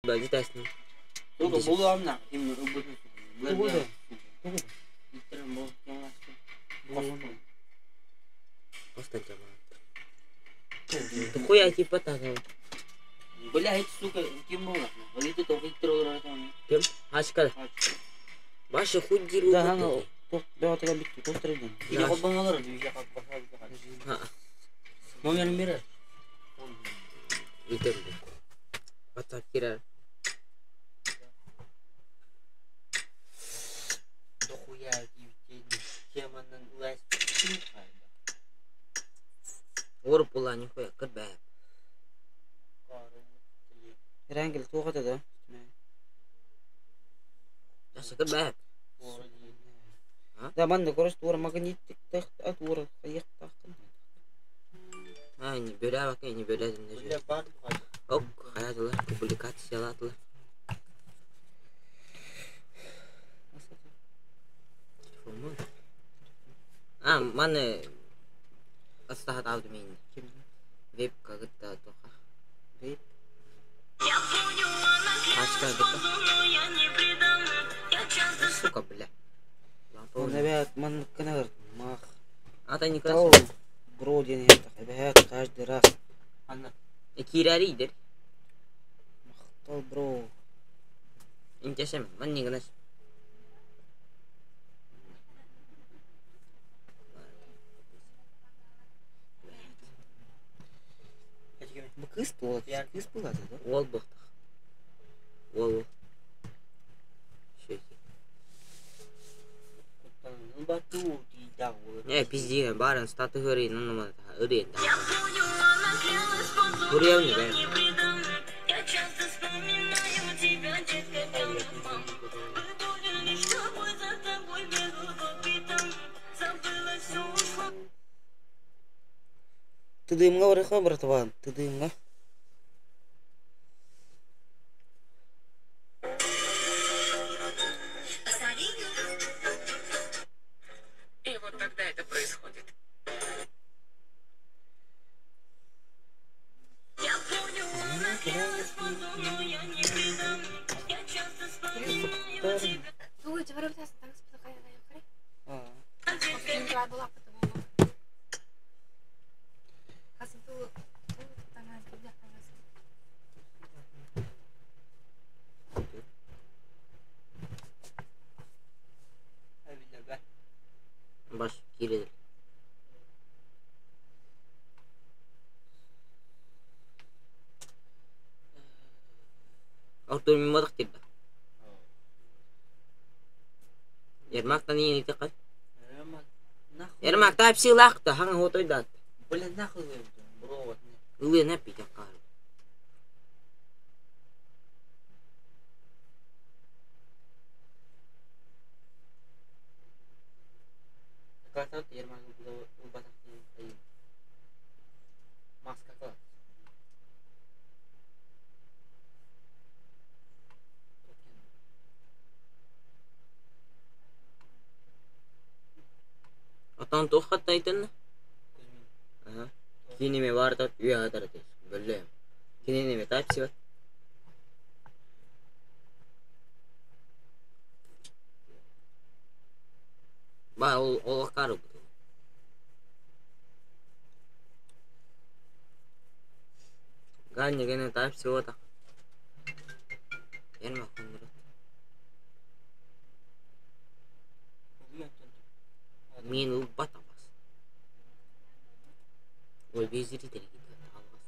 Бадьытаасны. Хуя типа так. Бля, сука, ким буолар? Ким? Ачка. Маша хуй диру. Да, ну, бэҕэтигэр бүттү, туох тэрийдин? Номерин берер. Бүтэн. WhatsApp кирер. Дохуя теманан улас Уор була нихуя кырбэ. Эрэнгил туох этэ да? Жашы кырбэ. Да манна көрөс туора магниттиктэх туора хайыахтааххын. А, не бөрә бака, не бөрә дэнэ. Ок, хаятылар, публикациялаатылар. Телефон А, маны астахат аудым мин. Вебка гытта тоха. Вейп. Ачка гытта. Сука, бля. Он эбээт манныккына мах. Ата не Тау красиво. бро диэн иһэртэх эбээт каждый раз. Киирэрийдер. Махтал бро. Интесем, ман не гынас. Бу кыыс буола, кыыс буолаата да? Уол буохтах. Уол. Шеки. Не, пизди, баран стату хөрин, ну ну ырын. Хөрөм не бэ. Тыдыымҥа барыха братван, тыдыымҥа. И вот тогда это происходит. Баш киирер. Артур мимадах кирдэ. Ермактан иин итекай. Ермак тайп силаахта хаҥа хотойдаат. Бля, нахуй бро. Ылыан эппитэ хаал. Маска Отон туох хаттайтын? Кинеме баартат үйэ хатар этес. Бөллөм. Кинеме тайп сибат. Ба ол ол карып. Ганни гене тайп сибата. Ермак хондурат. Мин ылбат абас. Ой безири дергите алгас.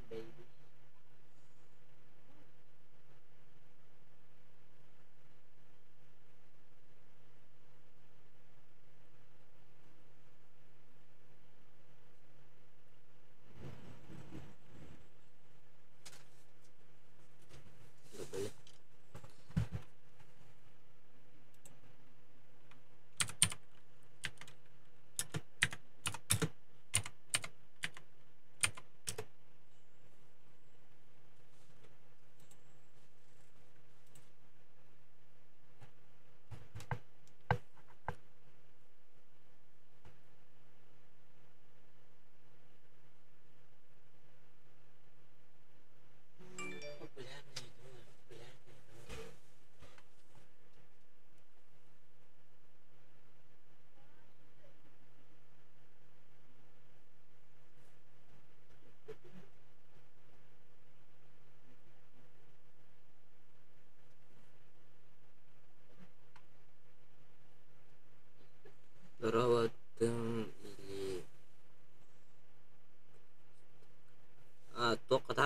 Baby.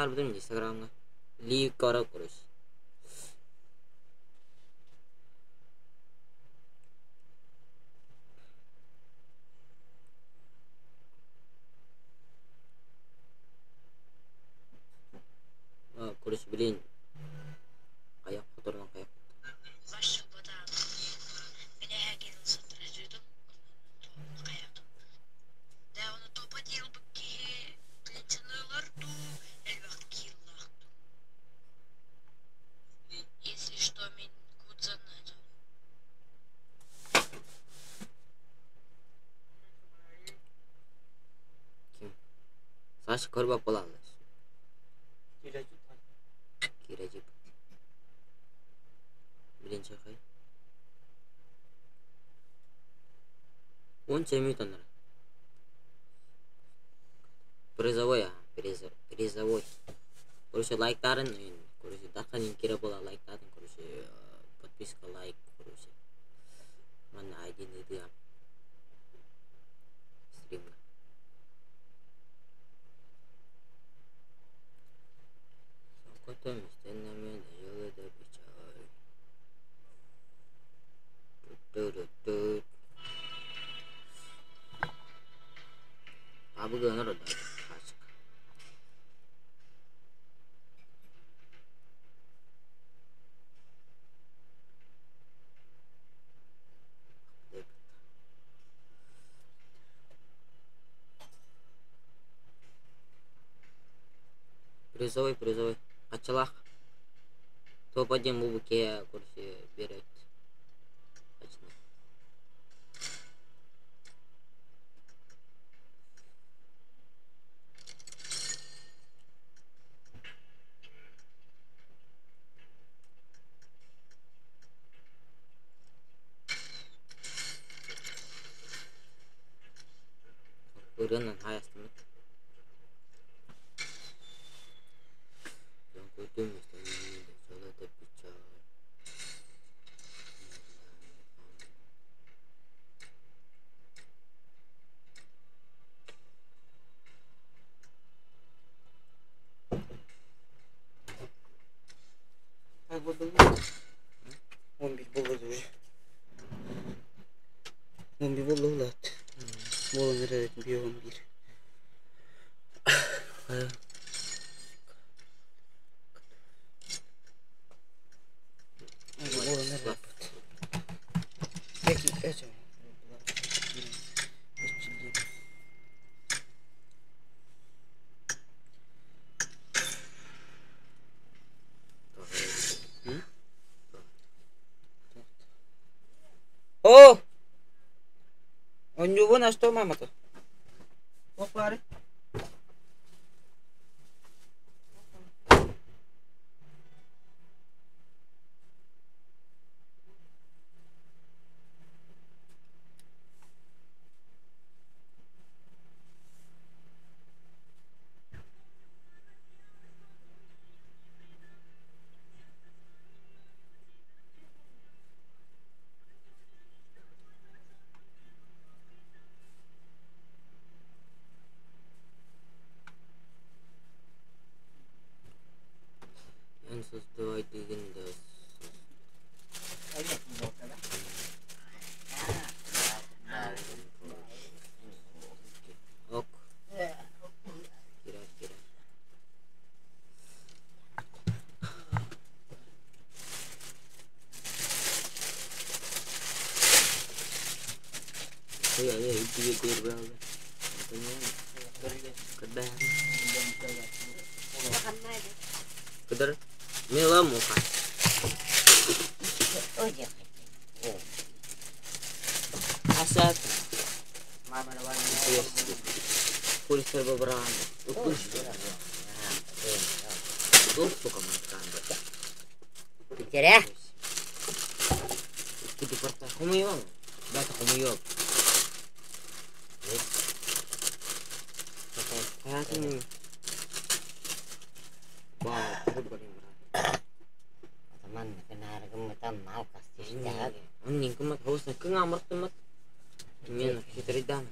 Таарбытым Инстаграмҥа. Лииккара короче. Короче, блин, хайах хоторунан хайах. Ким? Саша көрбөт буолаллар. Кирэдьип. Блин, чахай. 10 минут анара. Призовой, а, призовой. Короче, лайктарын, короче, дахан кире була лайктарын, короче, подписка, лайк, короче. Манна один иди стримга. Сокото мистеннеме дежеле да печаль. Ту-ту-ту-ту. Абыгы народа. Призовой, призовой. Ачалах. Топ-1 бубуке, короче, берет. Точно. Ырыанан хайастымыт. Так вот было. 11 буолла уже. 11 буолла улаат. Буолан эрэр 11. Буолан эрэр. Peki, evet. О! Онньуубун астуом маамата. Туох баарый? Эн создавай дигин да ок. Кирер, кирер. Ой, ой, ой, иди, иди, Кыдар. Кыдар. Мила муха. Асат. Кулисер бабран. Укуш. Тух Кире. Куди порта. Хумуйон. Бата хумуйон. Хаятын. Ба, тугут барин брат. Оннин кымат хоусна кың амыртымат. Мен хитридам.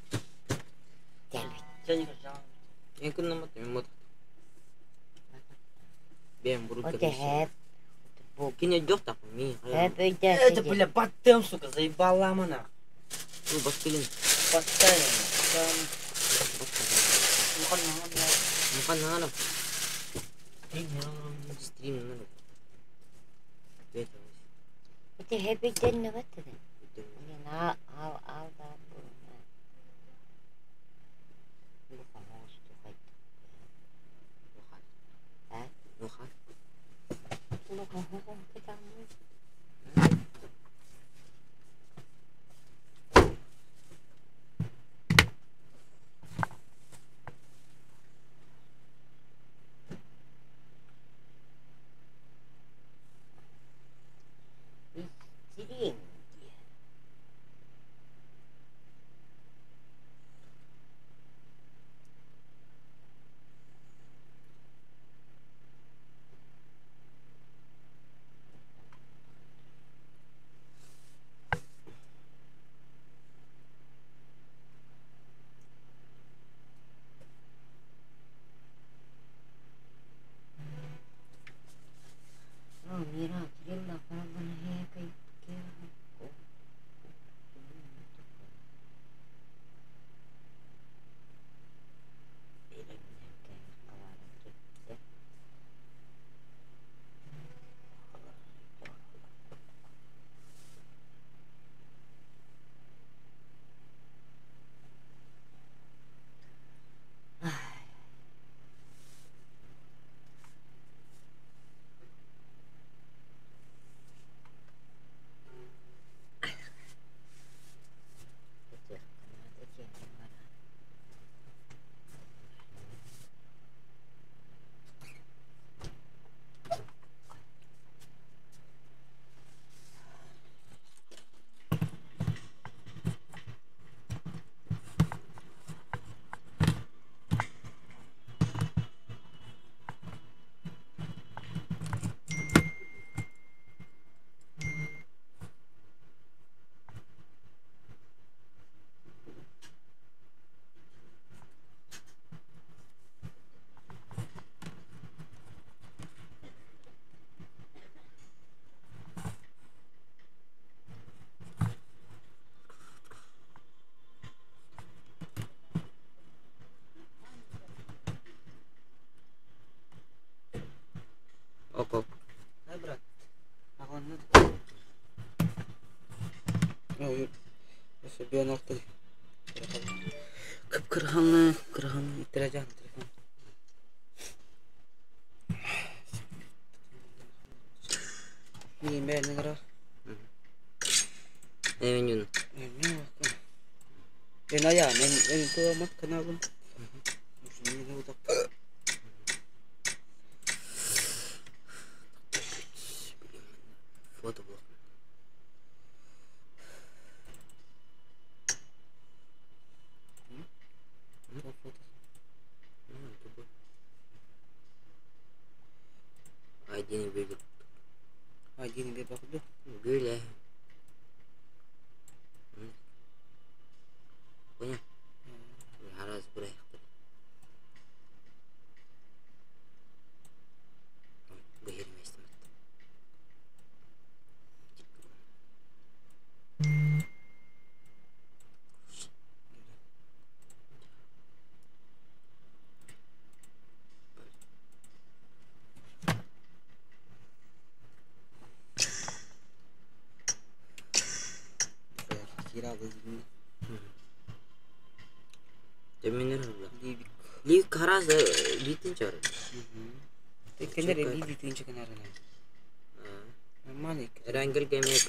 Мен күннамат мен мот. идёт так, ми. Это, бля, батем, сука, заебала мана. Ну, баскелин. Батем. Мухан нана. Стрим нана. Это хэппи дэннэ баттада. На ал ал да бу. Ок-ок. Да, брат. Кыпкырханны, кыпкырханны иттережан телефон. Мин бәйнең гра. Эменюн. Мен ая, мен мен туамат каналым. Мин удак. Фото блок. Один бир. Один бир бакды. Гүле. Понял? Хараз бурай. Бу yerime istemedim. Лив хараз битин чар. Кенер би битин чекенер. Нормально. Рангел геймер.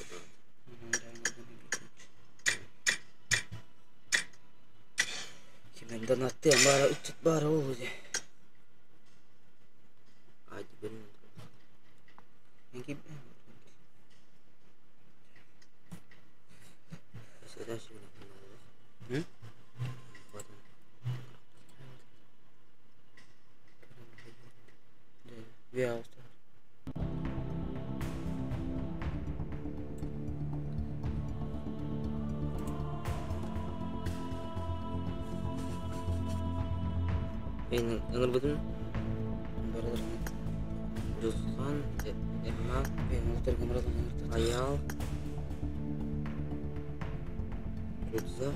Кимен донатты бара үтүт бара болду. Adi benim. Менки Hı? Вяу. Мен ыңырбытын Баралар. Жусхан Ермак. Аял. Кудза.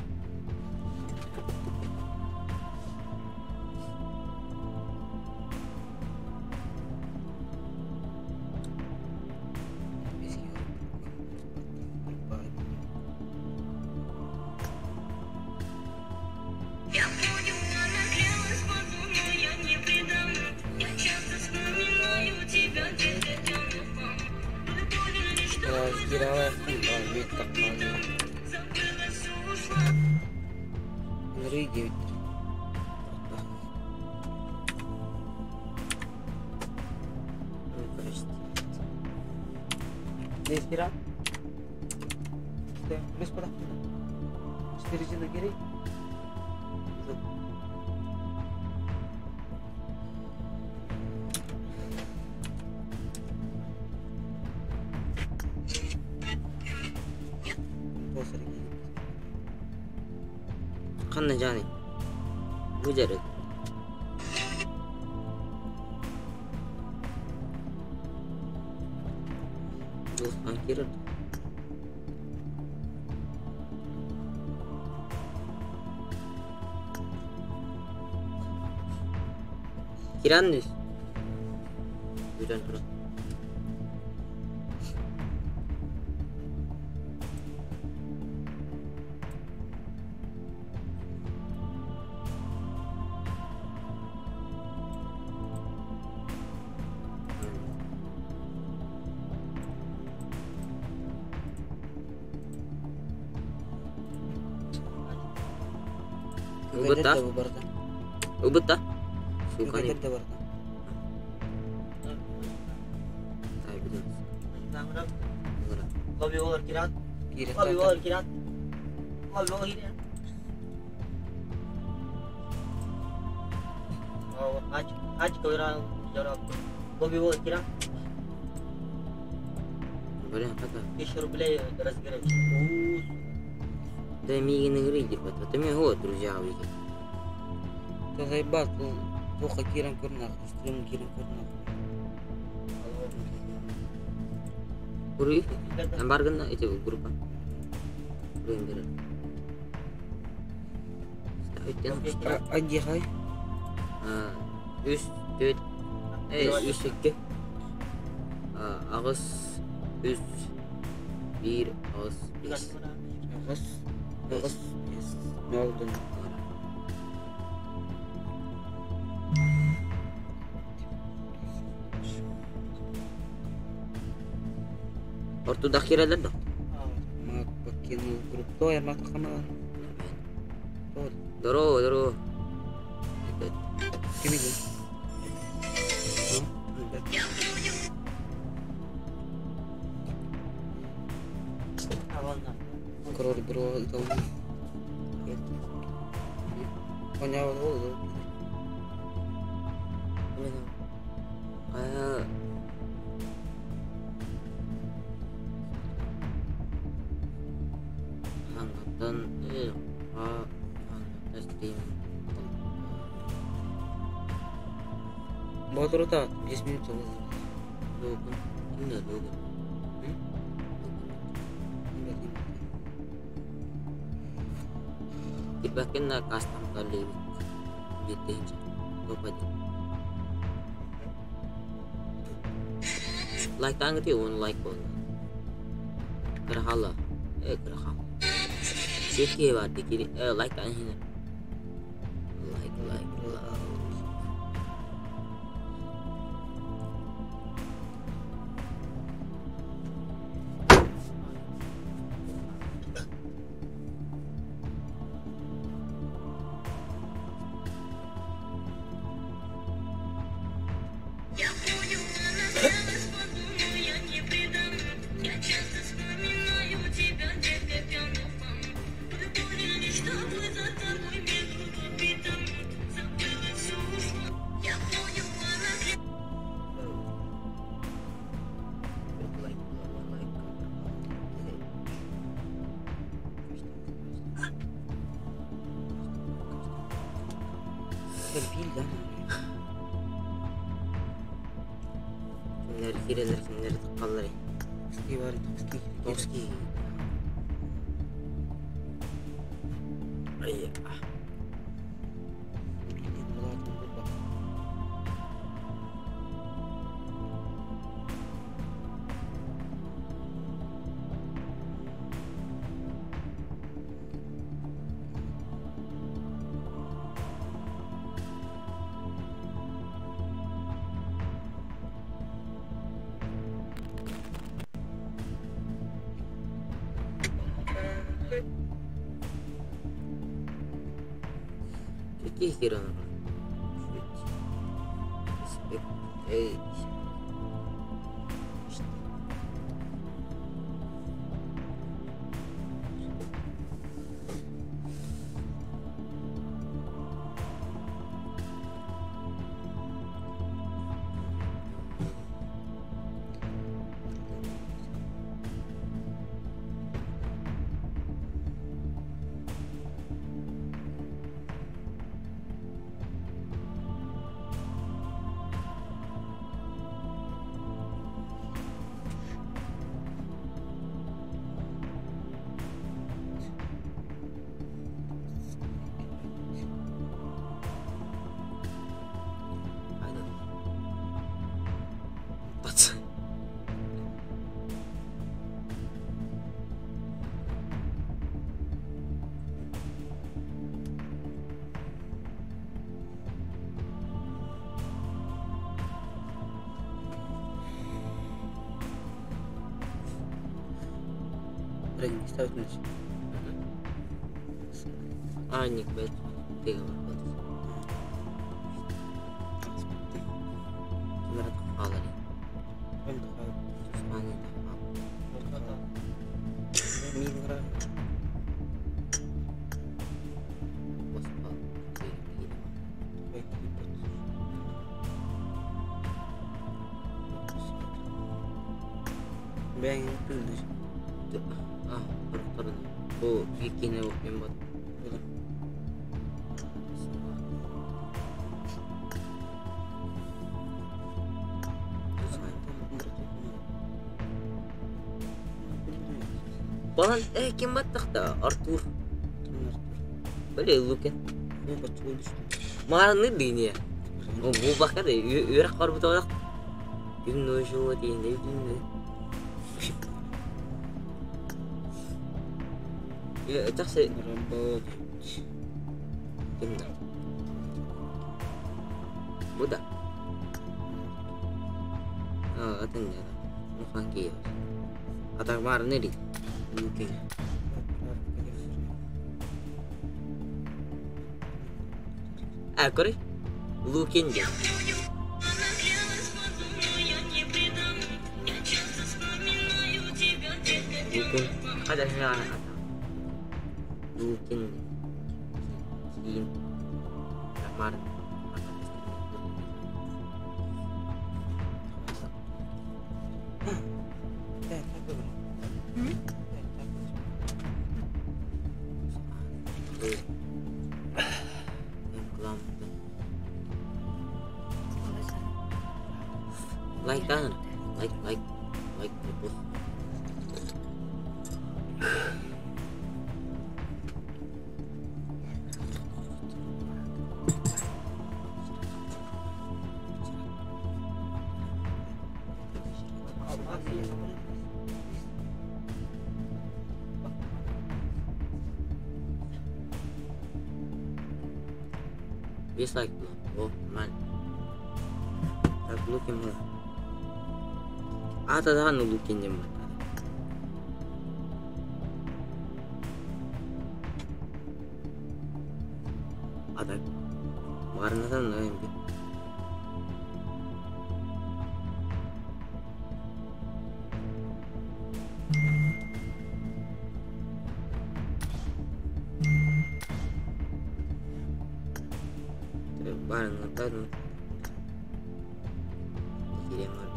Ханна жаны? Бу жарык. Дулхан кирер. Кирандис. Бүтэн турар. Убытта. Убытта. Сука не. Рублей разгреб. Да мигин игры дербат. Вот у меня вот, друзья, увидели. Да заебал, плохо киран көр нахуй, стрим киран көр нахуй. Кури, Амбаргана эти группа. Кури Ставить А где хай? Үс, төрт, үс икки. Аҕыс, үс, биир, аҕыс, биэс. Аҕыс, аҕыс, биэс. Нолдун. Ортодах кирэлэр да? Мак покинул группу. То я мак хаман. Здорово, здорово. Кимиги? Король бро дал. Понял, ол. А Хангаттан а стрим. Ботурута 10 минут ол. Логан. Кимде Логан? Кирбакенна кастам каллебит. Беттенче. Топади. Лайк таңгы он лайк бол. Кырхала. Кырхала. Сетке бар дикири. Лайк таңгы хина. Лайк, лайк, лайк. Кирелер кинилэр таххаллар. Ски бар, ски. Тоски. Ай. Какие херы Респект. Эй. Айда. Пацан. Рен, ставить начал. А, ник, блядь. Ты говорил. Кимер тахалар. Мен тахал. Тусмани тахал. Мин гра. Оспал. Бәң түлдү. А, барықтарын. Бу викине мен бат. Була. Балан, ким баттахта? Артур. Били, Лукен. Мараны дыне. Бу бакада үрәк карбы тавак. Күн ножу дигәндә күн. Я тахсы кимдә? Бу да. А, атын да. Мухан ки. Атак мараны ди. Лукен. А, көрей. Лукен де. Лукен. Қайда жаңа Лукен. Кейін. Марын. Лайк дан. Лайк, лайк, лайк, репост. Бес лайк было. О, нормально. Так, Лукин было. А, тогда ну Лукин не было. А так. Марнатан, наверное. Барнатан. Кирем бар.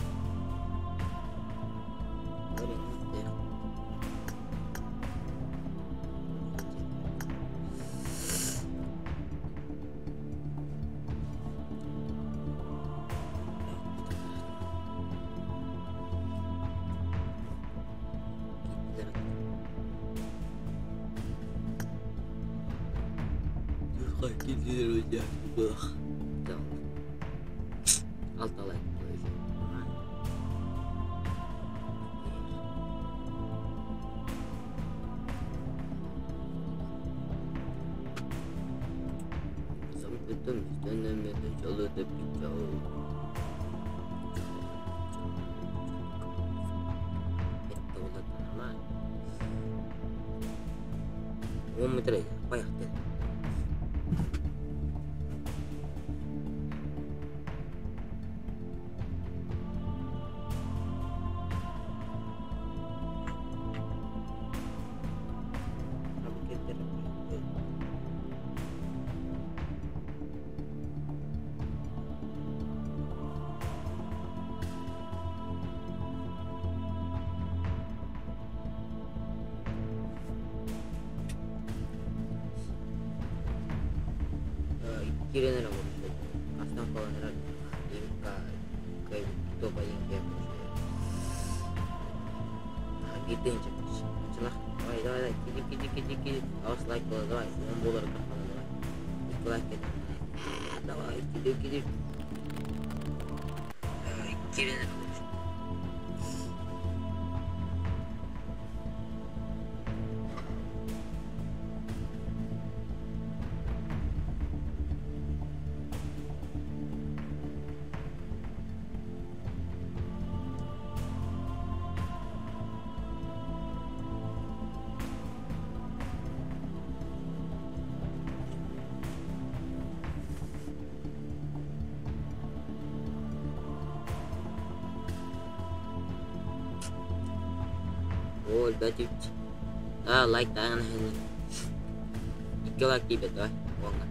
Алта лайк короче. Нормально. Нормально. 10 метр поехали. Киирэн эрэ короче. Астан калан эрэ Линка Биирдэ инче короче. Начала. Давай, давай, давай. Киди, киди, киди, киди. Аҕыс лайк буола, давай. 10 буолар давай. 2 лайк киди. Давай, киди, киди. Киирэн эрэ короче. О, ребят, да, лайк даҕаны 2 лайк тиийбэт, давай, уоҥҥа.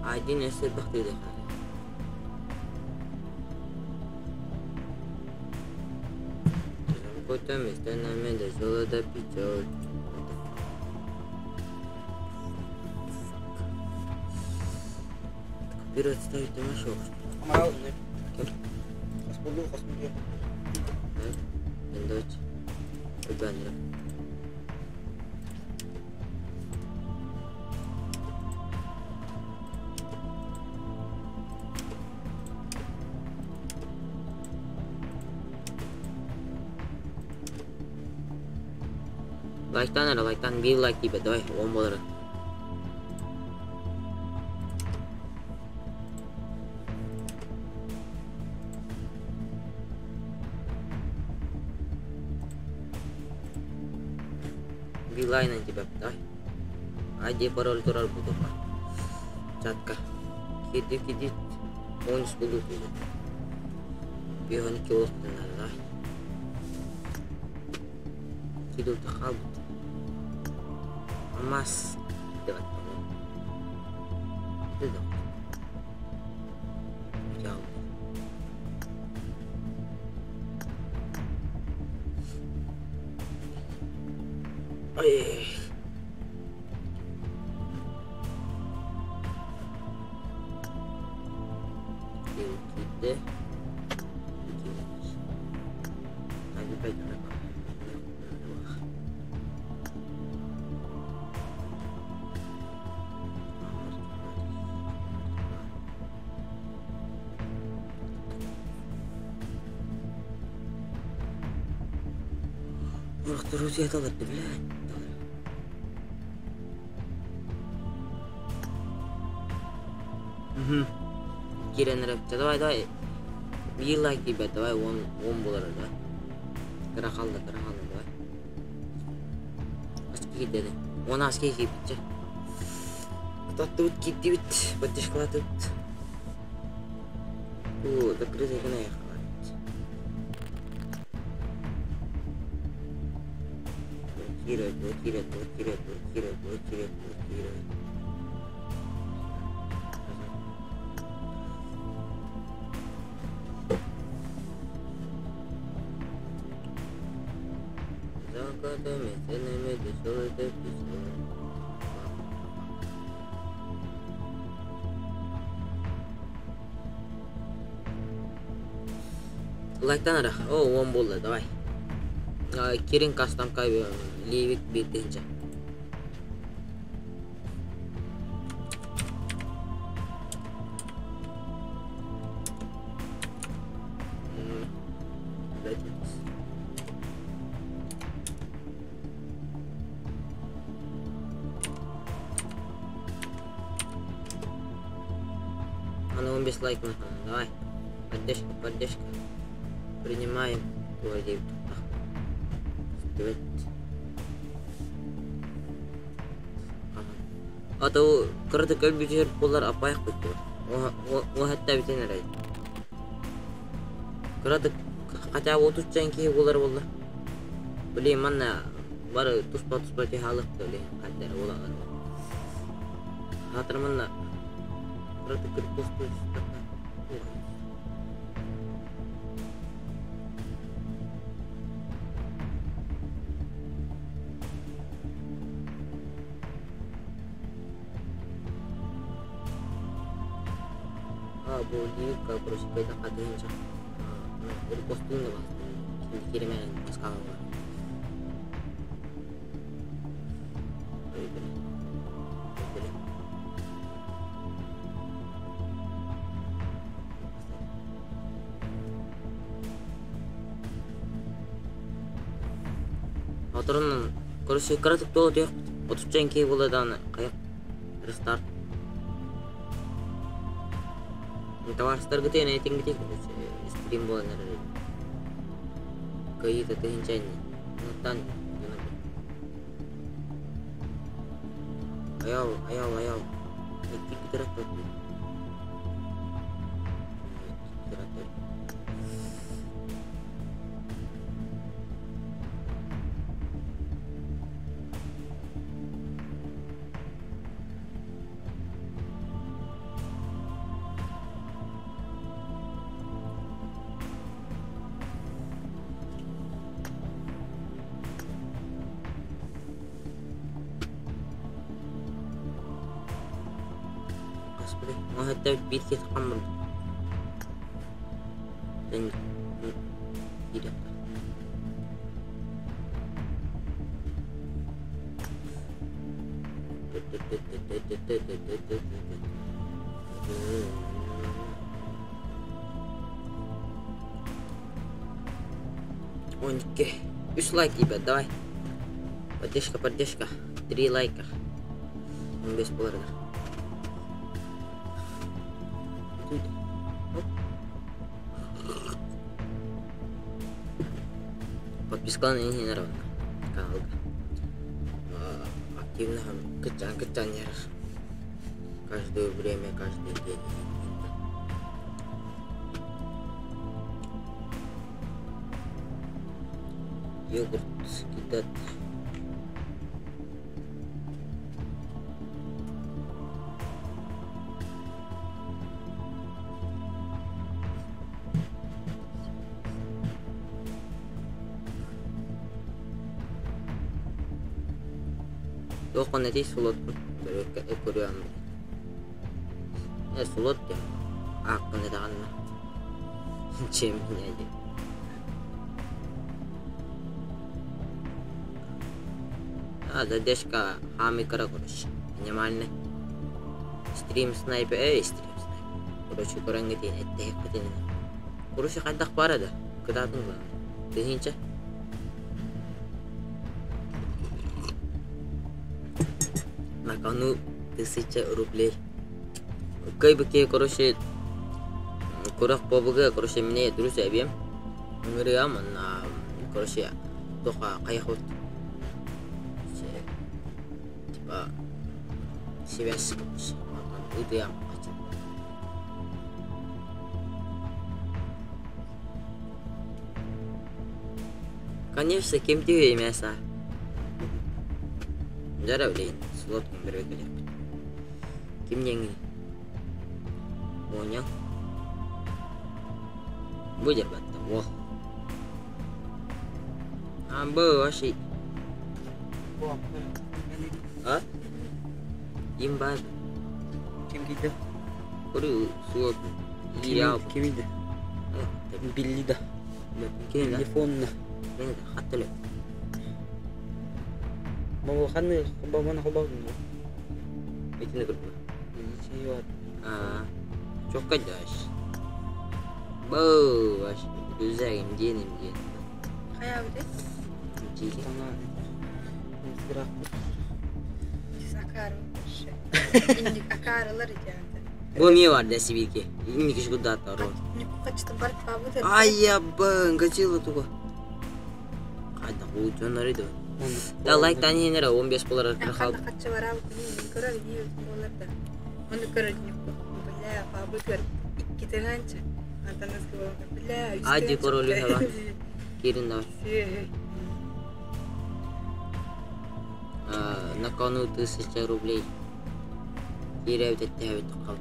Один өссө элбэх тыырыахха. Какой-то место на золото пятьсот. Копировать ставить домашок. Амарал не. Хас булду, хас булду. Эндоч. Баннер. Лайктан эрэ, лайктан, биир лайк тиийбэт, давай, 10 буолар. Билайн на тебя, давай. ID пароль турар буду. Чатка. Киди, киди. 13 буду киди. 5-12 олохтан давай. Киду тахабут. Амас. Давай, давай. Давай. Ой. Киди. Друзья, доллар, блядь. Угу. Кирен рэп. Давай, давай. Биир лайк тиийбэт, давай, 10 буолар, давай. Кыра хаалла, кыра хаалла, давай. Аски киирдэ. 10 аски киирбит. Кытаттыбыт, киирдибит, поддержкалаатыбыт. О, закрытый гына Блокировать, блокировать, блокировать, блокировать, блокировать, блокировать. Закатами, ценами, дешевый письмо. Лайктан эрэ. О, 10 буолла, давай. Кирин кастамка Ливик 1000. А ну 15 лайк на давай. Поддержка, поддержка. Принимаем. А то кыратык өлбүтүгэр буоллар аппайах бүттүбүт. Уһатта бүтэн эрэй. Кыратык хотя бы 30 киһи буолар буолла. Блин, манна бары туспа-туспа түһэ блин, хайдары буолалар. Хатыр манна кыратык кырпысту А, бу лирика, короче, пайда хатыһынча. Репостун да бас. Киремен баскалар. Оторон, короче, кыратык толы түйек, 30 кей болды каяк рестарт. Товарыстар гытын этин гытын, короче, стрим болан эрэр. Кайыта тыһынча Нуттан Аял, аял, аял. Икки китерет. Господи, ما hatta bir kez hamur. Dan tidak. 12. 3 лайк, ребят, давай. Поддержка, поддержка. 3 лайка. 15 болар. Подпискалар не нравится. Каналга. Активно кычан кычан Каждое время, каждый день. Йогурт кидать. Тоққан әтей сулот көрүөм. Сулот я. Аққын дағанна. Чем меня А, задержка хами кара, короче. Минимальный. Стрим снайпер, эй, стрим снайпер. Короче, көрәнгетин, әттәһек битин. Короче, кайдак бар да. Кытатын главное. Тыһынча. На кону 1000 рублей. Кай быке, короче, курах побыга, короче, мне друзья объем. Ngырыам, на, короче, тоха кайхот. Типа, связь, короче, ыдыам. Конечно, кем ты мясо. Жара, блин, слот бербек Ким деньги? Понял. Будет батта, во. А, бы вообще. А? Им баар. Ким кийде? Көрү суот. Ким кийде? Билли да. Телефонна. Хаттылы. Бу ханны бабана хобагын. Итини көрдүм. Ничего. А, çok kaç. Бу, баш, güzelim диэним диэн. Хайа бите. Дьиги. Граф. Акар. Инник акарылар идеалды. Бу эмиэ бар да сибирге. Инники шгудаттар. Качты барып бабы. Ай, ябын, гачила туга. Кайда куу жонор иди. Да лайк тани нere 15 болар калды. Качы барабы күнү көрөр не болар да. Оны көрөр не бля бабы көр. Икки тыганча. Антанас бля. Ади королю хава. Кирин да. На кону 1000 рублей. Кире бит кал.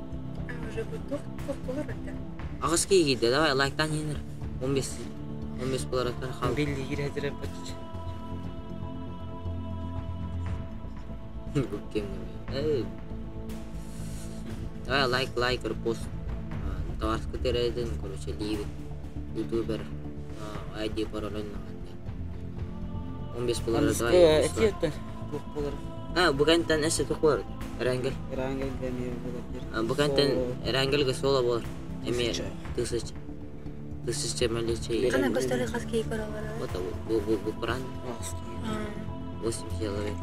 Уже бу тох тох болар да. Агыс кийгиде давай лайктан енер. 15 болар кал. Билли кирәдер бач. Эй. Давай лайк, лайк, репост. Товарска тереден, короче, ливит. Ютубер. ID паролын 15 болар давай. Этиеттен тух болар. А, бүгентен эсе тух болар. Рангел. Рангел дәме болар. Бүгентен Рангелге соло болар. Эме тысяч. Тысяча мелечей. Кана көстөрү хаски көрөлөр. Вот бу бу бу Коран. 8 человек.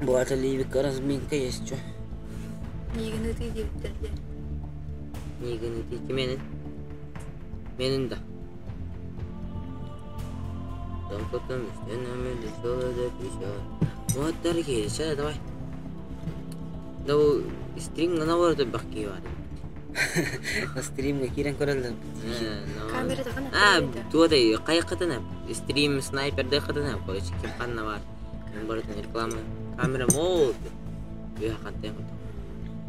Бу ливика разминка есть что. Нигини ты диптер. Нигини ты кименин? Менин да. Там потом стенами соло да пища. Вот дорогие, сейчас давай. Да стрим на наоборот баки бар. Стримга кирен көрөлөр. Камерада кана. А, туодай кайкатана стрим снайпер да катана, короче, ким канна бар. Мен барытын реклама. Камера мол. Я хантен.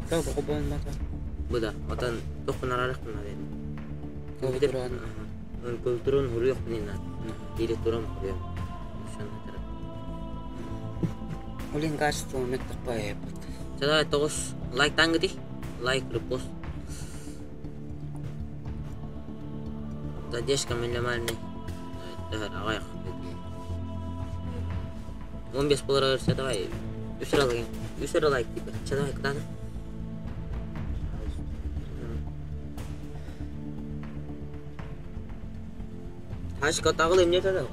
Тау хобон мата. Бу да, отан тохун арарых кына дедим. Компьютер. Культурун хуруйх кынына. Или турам хуруйх. Ошону тарап. Олин качество меттак пай. Давай тогуз лайк тангыти. Лайк, репост. Задержка минимальный. Агай. 15 болар берсе давай. Үсөр лайк. Үсөр лайк типа. Давай куда? Хашка тагыл эмне тада?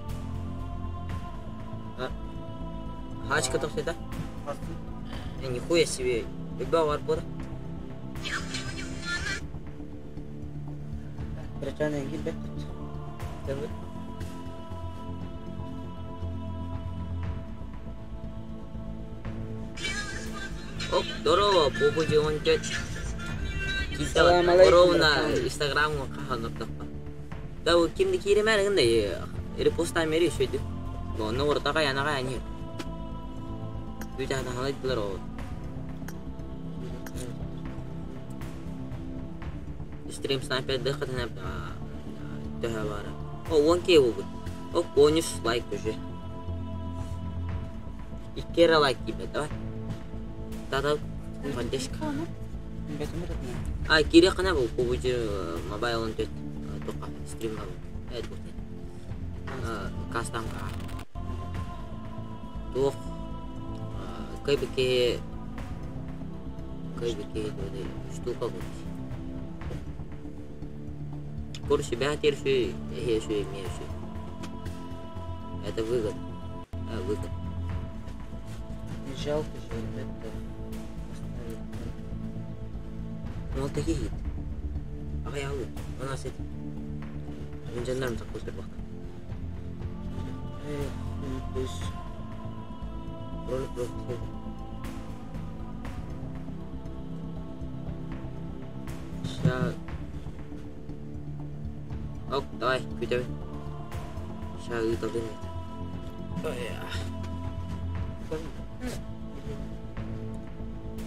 Хашка токсайда? Нихуя себе. Люба бар бора. Братан, гибет. Давай. Оп, здорово, Бобуджи он тет. Салам алейкум, Ровно братан. Инстаграм каханып таппа. Да кимди киремер гындай репостан бери шөйдү. Оны ортага янага ани. Үтә халайдылар о. Стрим снайпер дыхатына төһә бара. О, 1К булды. О, 13 лайк уже. Иккере лайк тибе, давай. Тата поддержка. А, кире кана бу кубучу мобайл он төт тока стрим бу. Эт бу. Кастам ка. Тух кайбеке кайбеке штука бу. Короче, бәтер шүй, эхе шүй, ме шүй. Это выгод. А, выгод. Не жалко же, ребята. Оставить. Ну, такие хит. Ага, я алды. У нас это. Мен жандарым так көстөр бак. Плюс. Ролик ролик. Ща. Ок, давай, күтәбез. Ща ыйталдын. Ой.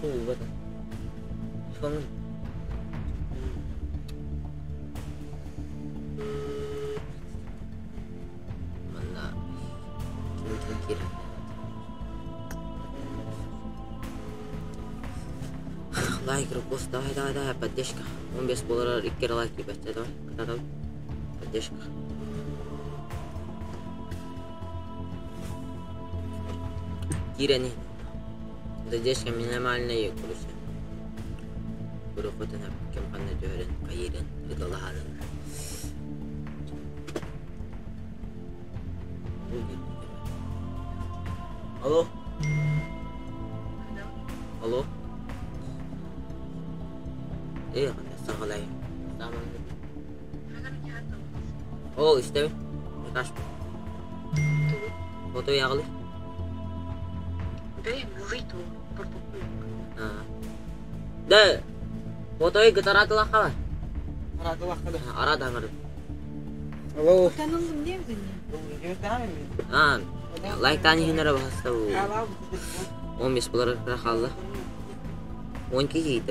Фу, в этом. Телефон. Манна. Ким ким кирәк. Лайк, репост, давай, давай, давай, поддержка. 15 буолар 2 лайк тиийбэттэ, давай, кытаатабыт. Поддержка. Киирэн задержка минимальная, короче. Курохотун ким ханна түһэрин, хайыырын, ыгалаһарын. Алло. Алло. Э, саҕалай. Ол истэбин. Каш. Фото яҕылы. Да, фото гытаратылахха. Арат аңыры. Алло. Танылдым диэбитин. А, лайктаан иһиннэрэ баһаста бу. 15 булар хаалла. 12 киһи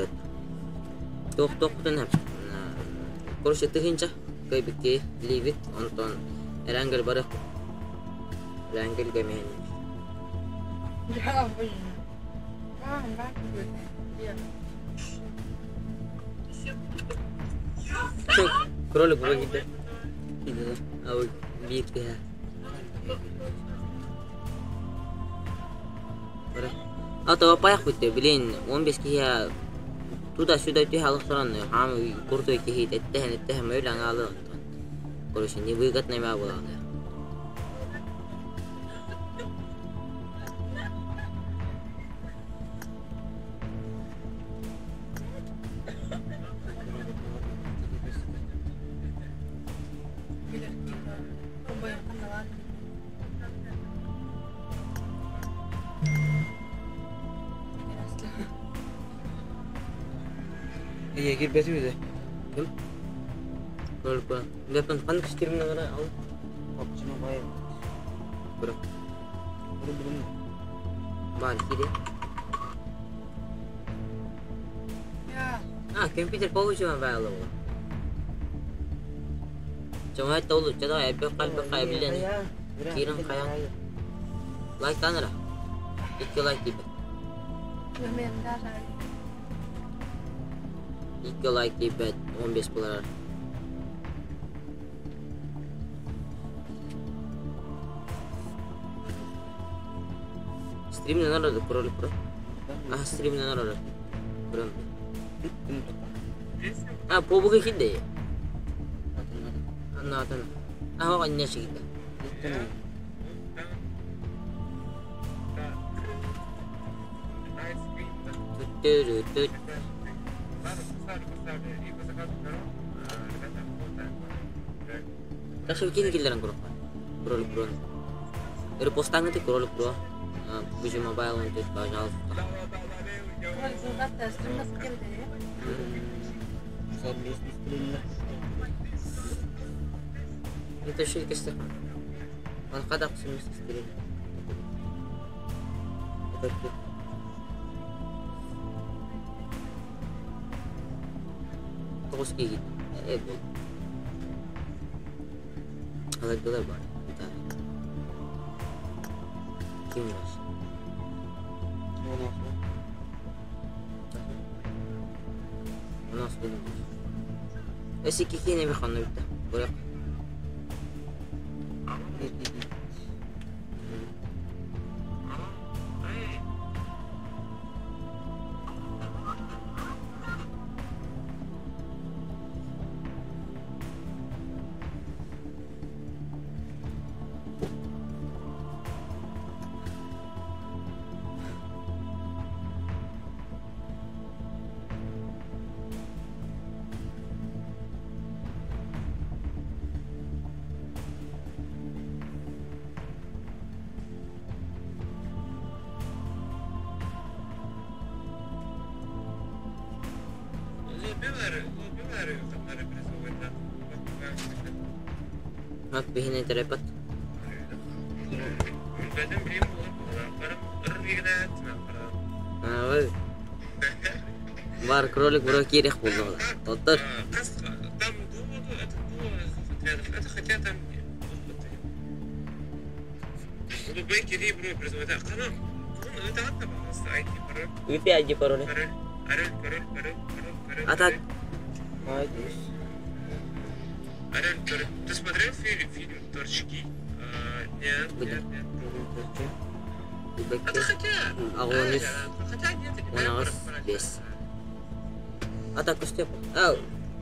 Туох туохпутун короче тыһыынча кыайбыкки лиибит онтон Эрэнгэл барыах Эрэнгэлгэ миһин Я блин. Кролик буга киирдэ. Биир киһи. А то паях бүттэ, блин, 15 киһи туда-сюда түһэ алыхтаран хаам курдук киһи эттэһэн эттэһэн мөйл аҥаалы онтон. Короче, невыгодно мэ буолаҕына. Ие кирбети үзе. Ким? Кролик була. Лепен ханнык стримне гара ал. Апчыны бай. Бро. Бу бүгүн Бар кире. Я. А, компьютер получил байлы була. Чоңай толу, чада эбе калбы кайбилен. Кирин каян. Лайк таныра. 2 лайк тип. Мен даже 2 лайк тип 15 булар. Стримне нарады кролик бро. А, стримне нарады. Бро. А, побуга хидде. Анна атана. А, ання шигита. Тү-тү-тү. Kasi kini kiliran ko Кролик бро. Репостаңы кролик бро. PUBG Mobile он пожалуйста. кролик зылдатта стримнас келди. Это шилки стехан. Он кадак сүмүс стрим. Это тут. Тоғыз киги. Э, бұл. Алайдылар бар. Ким var? Ondan buldum. S2 ne bir kanlı bitti. Buraya. Bak bihine terepat. Бар кролик бро кирих булду. Тоттор. UPI пароли. А так... Ай, дус. Арель, ты смотрел фильм, фильм «Торчки»? Нет, нет, нет. А хотя... Агонис. Хотя нет, Унагас бес. А так Степ. А,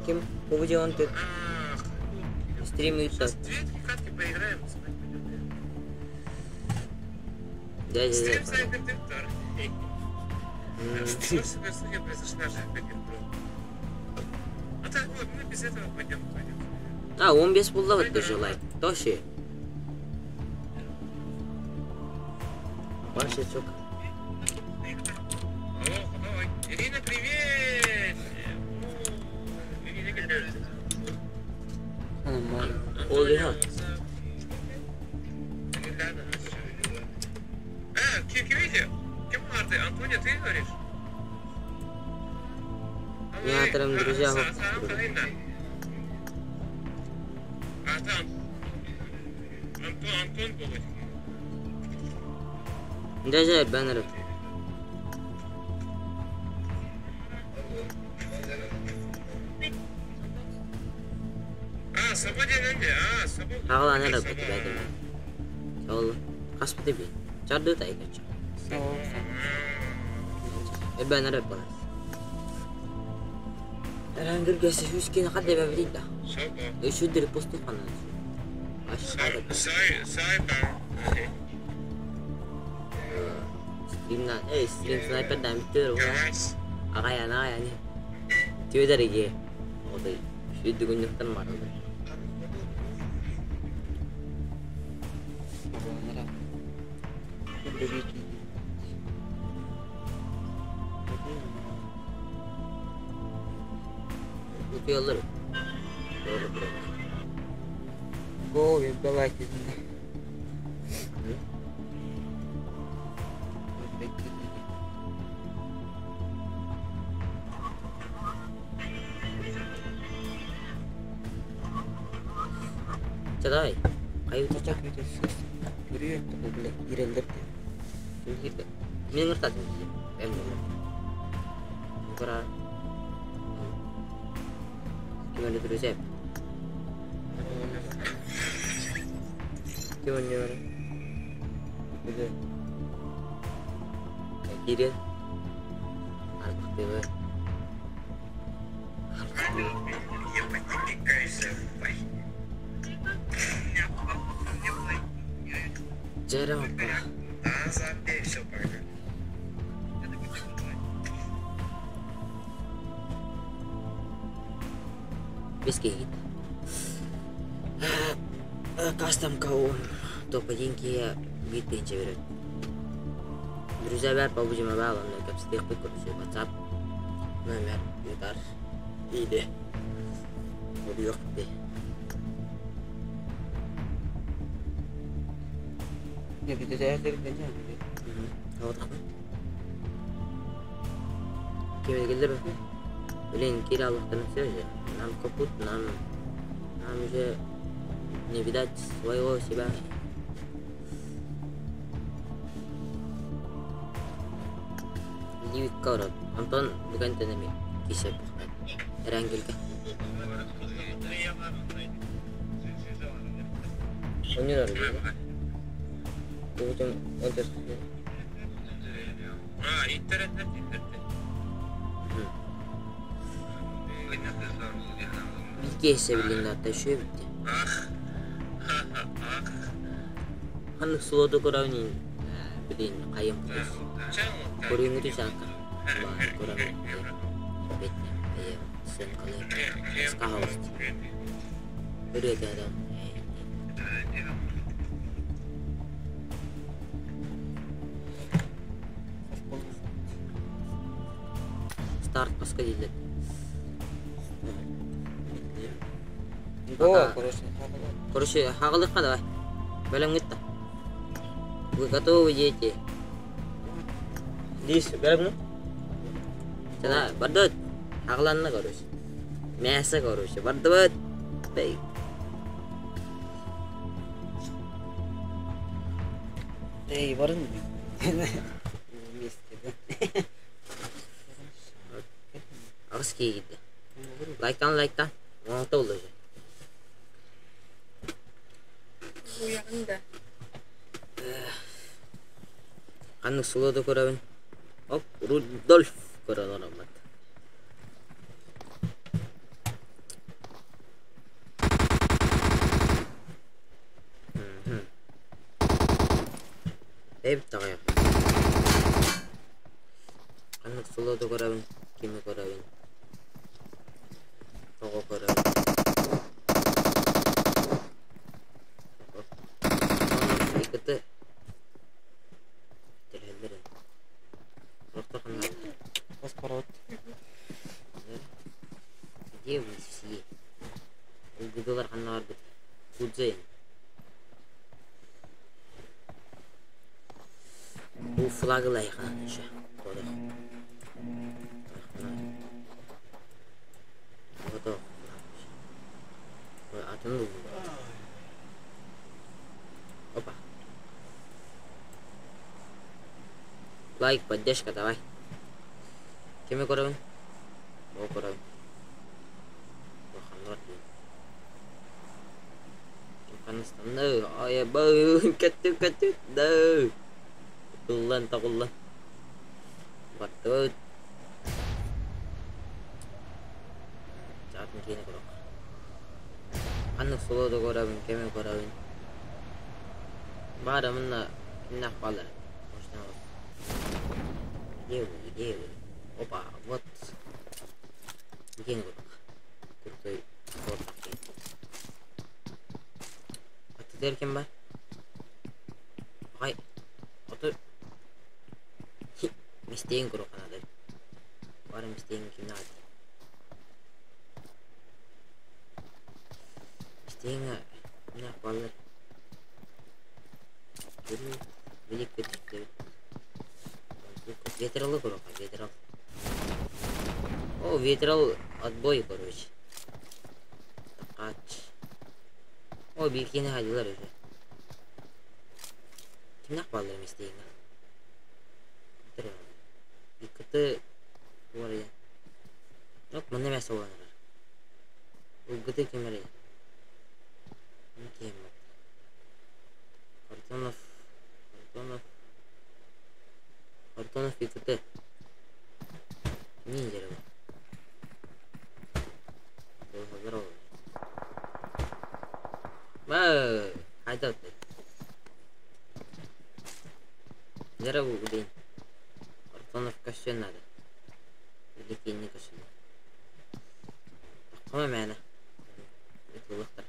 кем? Побудил он тут. Стрим и Сейчас две-три катки поиграем, спать пойдем. Да. Стрим Снайпер Диктор. Супер произошла же А так вот, мы без этого пойдем. А, он без булла вот даже лайк. Тоши. Вообще чок. Ирина, привет! Олиха. А, кем Кем Марты? Антония, ты говоришь? Я там друзья. А там Антон был. Даже баннер. А, свободен, а, свободен. Хагалана да бут бәдем. Сол каспыты би. Чарды та икача. Сол. Баннер бар. Рангыр гәсе хүскен хадда бәбди да. Үшүдер посту ханан. Сайбер. Стримна, эй, стрим снайпер да битер. Агай ана яни. Тиөдәриге. Одай. Шүдү күннүктен марылды. Утуялар. Doğru bırak. Go, давайте. Давай. Кайы Чак Көрүө бля, ирелдер. Мен ыртатын Эм. Кара. Кимели друзья. Ким не бар? Кире. Арбакты. Жара. Да, забей, все, пока. Беске гит. Кастом кау. Топ-1 бит пенче берет. Друзья, бәр PUBG Mobile онда кепсетек бит короче WhatsApp номер ютар. Иде. Yok de. Не, бит это не. Кем келдер Блин, Кирилл Аллахтан все же. Нам капут, нам уже не видать своего себя. Ливик Каурат. Антон бүгін тенеме кисе бұқта. Рәңгілге. Өнер ары Бүгін он А, интернет, интернет. Билгесе билин атта шөй битти. Ханнык сулоду коравнин билин кайым Көрүңү жака. Ба коравнин. Бетне. Ая сен калай. Скаус. Өрөдө адам. Старт паска дейли. Го, короче, Короче, хагалыкка давай. Бөлөм гитта. Вы готовы, дети? Дис, бөлөм Чана, бардыт. Хагаланна, короче. Мясо, короче. Бардыт. Бей. Эй, барын. Вместе, да. Аҕыс киһи киирдэ. Лайктан лайктан. 16 буолла уже. Уйаҕын да. Ханнык сулуоду көрөбүн? Оп, Рудольф көрөн олороммут. Эбит даҕайах. Ханнык сулуоду көрөбүн, кими көрөбүн? Тоҕо көрөбүн? Иккити Тэрһэллэр Рохтор ханна Хос парот. Где вы все? Улгудулар ханна барбыт? Кудзен. Бу флагы лайхана еще. Kodok. Kodok. Атын булдум. Опа. Лайк, поддержка, давай. Кими көрөбүн? Бу көрөбүн. Ханна бар Ханна Ай, бу кеттик, кеттик. Да. Туллан, тагуллан. Баттыбыт. Чаатын киэни көрөх. Ханнык сулуоду көрөбүн, кими көрөбүн? Баара мынна кимнээх баалар? Где вы, где вы? Опа, вот. Киэни көрөх. Крутой спорт. Аттыгар ким бар? Ай, ото мистейин көрөх анады. Бары мистейин кимне ады? Мистейин кимнээх баалар? Велик бит. Ветралы көрөх, ветрал. О, ветрал отбой, короче. Такач. О, билкини хайдылар уже. Кимнээх баалар мистейин? Иккити туар Yok, манна эмээс оланар. Улгыты ким эрэ? Ким? Картонов, Картонов, Картонов ИКТ. Не дерево. Здорово. Ма, хайда ты. Здорово, блин. Картонов костюм надо. Или не костюм. Таққама мәні. Ытылықтар.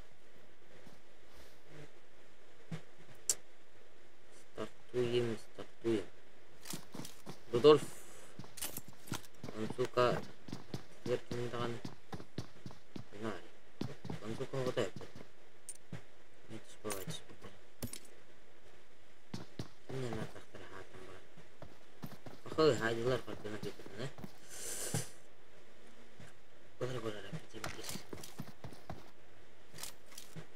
Стартуем, стартуем. Рудольф. Он, сука, сверху Не знаю. Он, сука, вот это. Не успевать. Мне надо тахтар бар. Ахой, хайдылар картына кетирин, Болар болар опять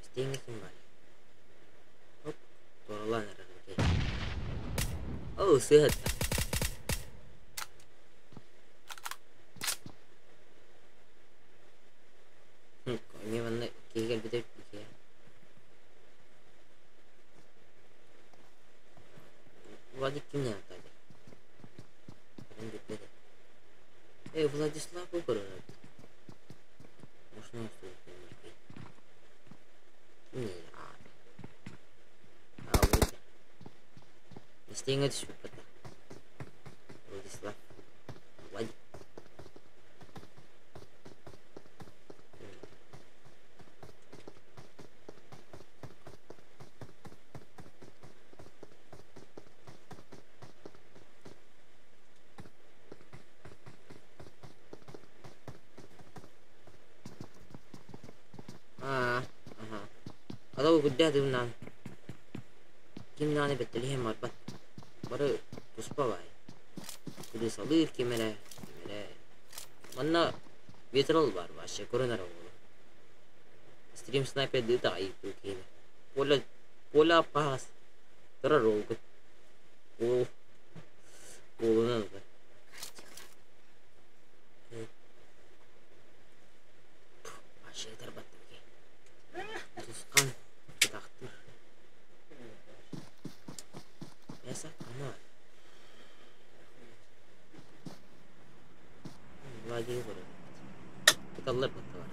Стенге ким бар? Оп, торалан эрер. О, сыһат. Мен манна киһи кэлбитэ киһи. Владик кимнен атады? Ben bitmedi. Ey Владислав bu көрөрөт. Машина Кимне? А, вот. Истеңе түшүп кетти. Владислав. Владик. А, ага. Адау гуддя дымнан. Кимнаны беттелиһем барбат. Бары туспа бай. Куды салыр кимере, кимере. Манна ветрал бар вообще, көрөнөр оҕолу. Стрим снайпер дыта ай киһини. Поля поля пас. Турар ол Ол Колунан да. Икки көрөр. Кыталлар батталар.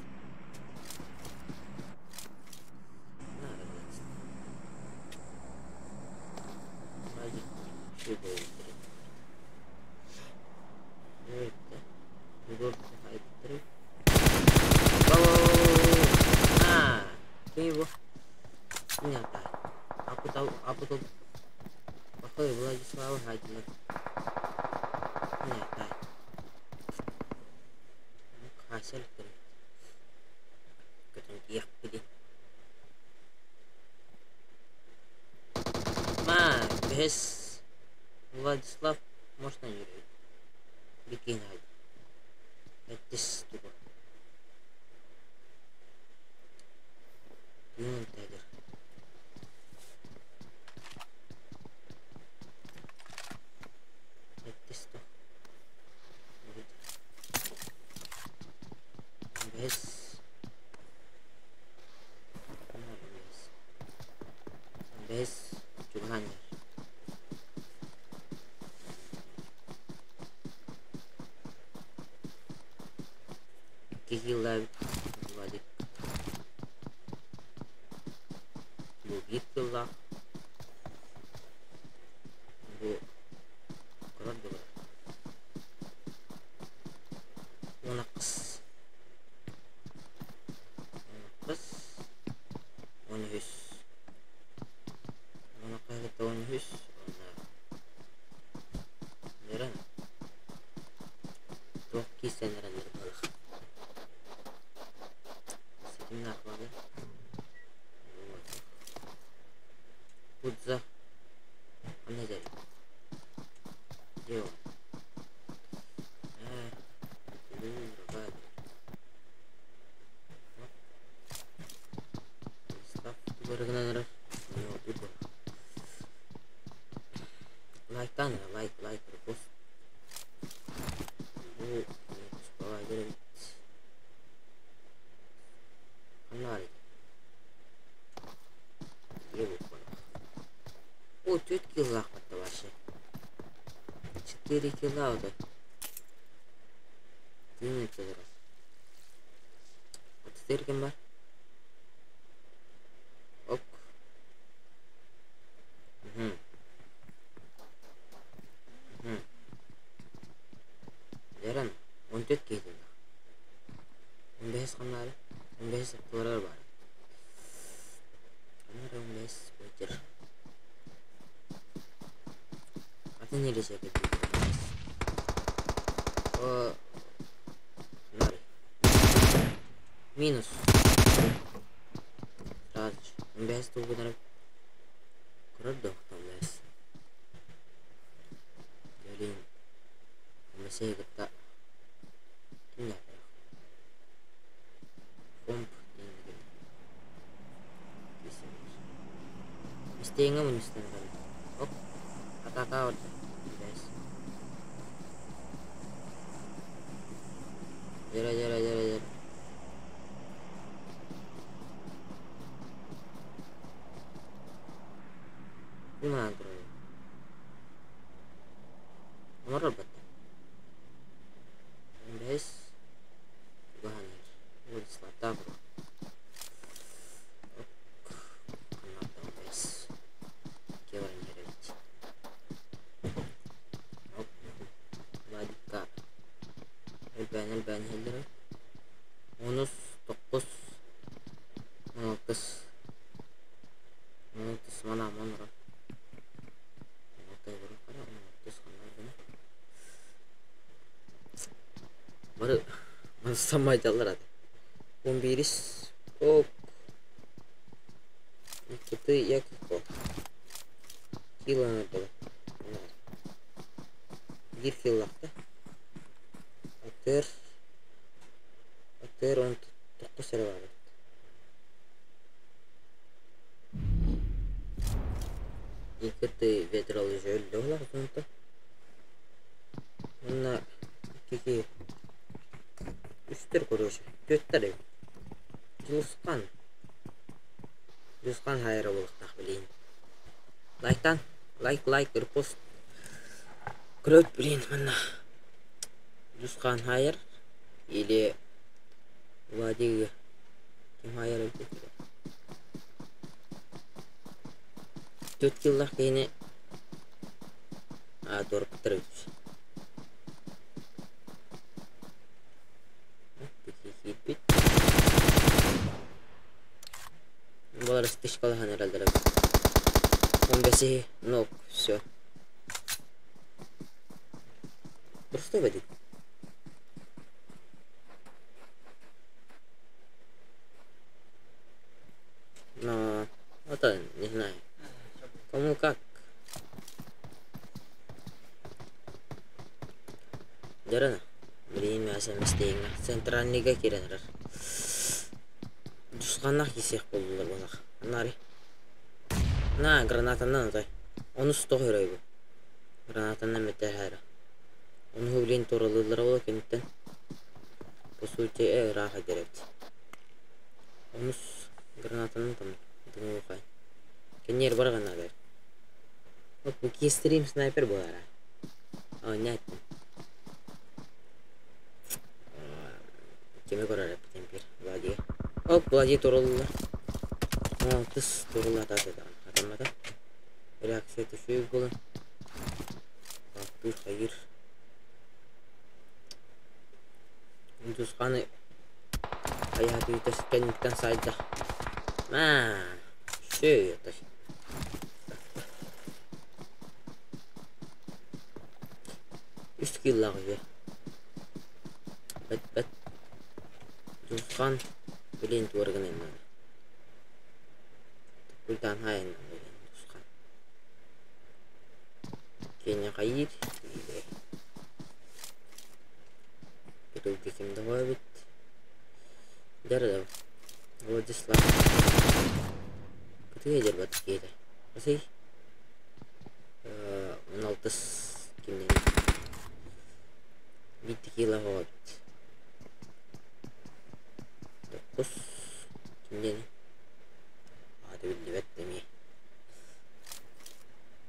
Nah, ini bu ternyata aku tahu aku tuh aku Владислава Хадина. Ternyata hasil ketemu Ма, без Владислав можно не bikin aja. Etis tuh. Yun tedir. Etis tuh. Bes. Bes. Cuman. Кихилла Владик. Бу биир кыллаах. Бу корот буолар. Уона қыс. Уона қыс. Уона үс. Уона қайгыта уона үс. Уона. Нерен. Туох киисен эрэллэр буолар. Ситимнээх баҕайы. Пудза. Ханна дьэ? Где он? Лайктан лайк, лайк, репост. Бу О, 4 килла хватало вообще. 4 килла вот. 11 раз. Вот 4 кем бар? Ок. Угу. Угу. Яран, 14 кейден. 15 канары, 15 туарар бар. Канары 15 өтер. Атын нелесе кетти. О, канары. Минус. Сразу же. 15 тугунар. Көрөр 15. Блин. 15 кытта. Ким Комп Мистеңе мунистен Оп. Атака вот. Жара, жара, жара, жара. Куман турар. Omoror batta. 15 Guhanir. Владислав Тавр. Ок. Канада 15. Кевранирович. Оп. Владика. Элбэн, элбэн хеллери. Онус, 9, 16. 16 мана монра. 16 бұрын қара, 16 қандай бұны. Бары самайдалар ады. 11 ок. Кыты якико. Киланы было. Бир киллакта. Атыр. Атыр 19 эрэ бар. Икки ведралы жөлдө олар сонта. Онна кики үстер короче. Төттер. Жулускан. Жулускан хайра болуктак билейин. Лайктан, лайк, лайк, репост. Көрөт билейин мына. Жулускан хайыр. Или Владига. Ким хайар эбит Түөрт киллах киһини туораппыттар эбит. Киирбит. Балар стычкалаһан эрэллэр эбит. 15 ног, все. Просто эбит. Но это не знаю. Кому как. Дьарана. Билигин смс-тииҥҥэ центральныйга киирэн эрэр. Дьусханнаах киирсиэх буоллулар буоллах. Нари. На, гранатаннан отой. Онус тоҕо өрөй бу. Гранатаннан бүтэ Ону билин туоралыыллара буолуо кэнниттэн. По сути, ыраах эдэр эбит. Онус гранатанан там дымухай. Кэнниэр барҕанаалар. Оп, бу киэстерим снайпер буолара. Оонньоотум. Кими көрөр эппитим биир Владига. Оп, Влади турулла. Тыс турулла атаата атаммата. Реакция түшүү буолан. Аттыыр хайыр. Дусханы хайаатыыта кэнниттэн сайда. Маа, все это. Үс киллаах үһү. Бэт-бэт. Дьулусхан билин туора гынан наада. Туккуйдаан хаайан билин Дьулусхан. Киэнэ хайыыр Кирилл ким да эбит. Дьэ Владислав. Кытыга дьэрбат киһитэ. Асый 16 кимнен биир кило эбит. Токус кимнен аата биллибэт эмиэ.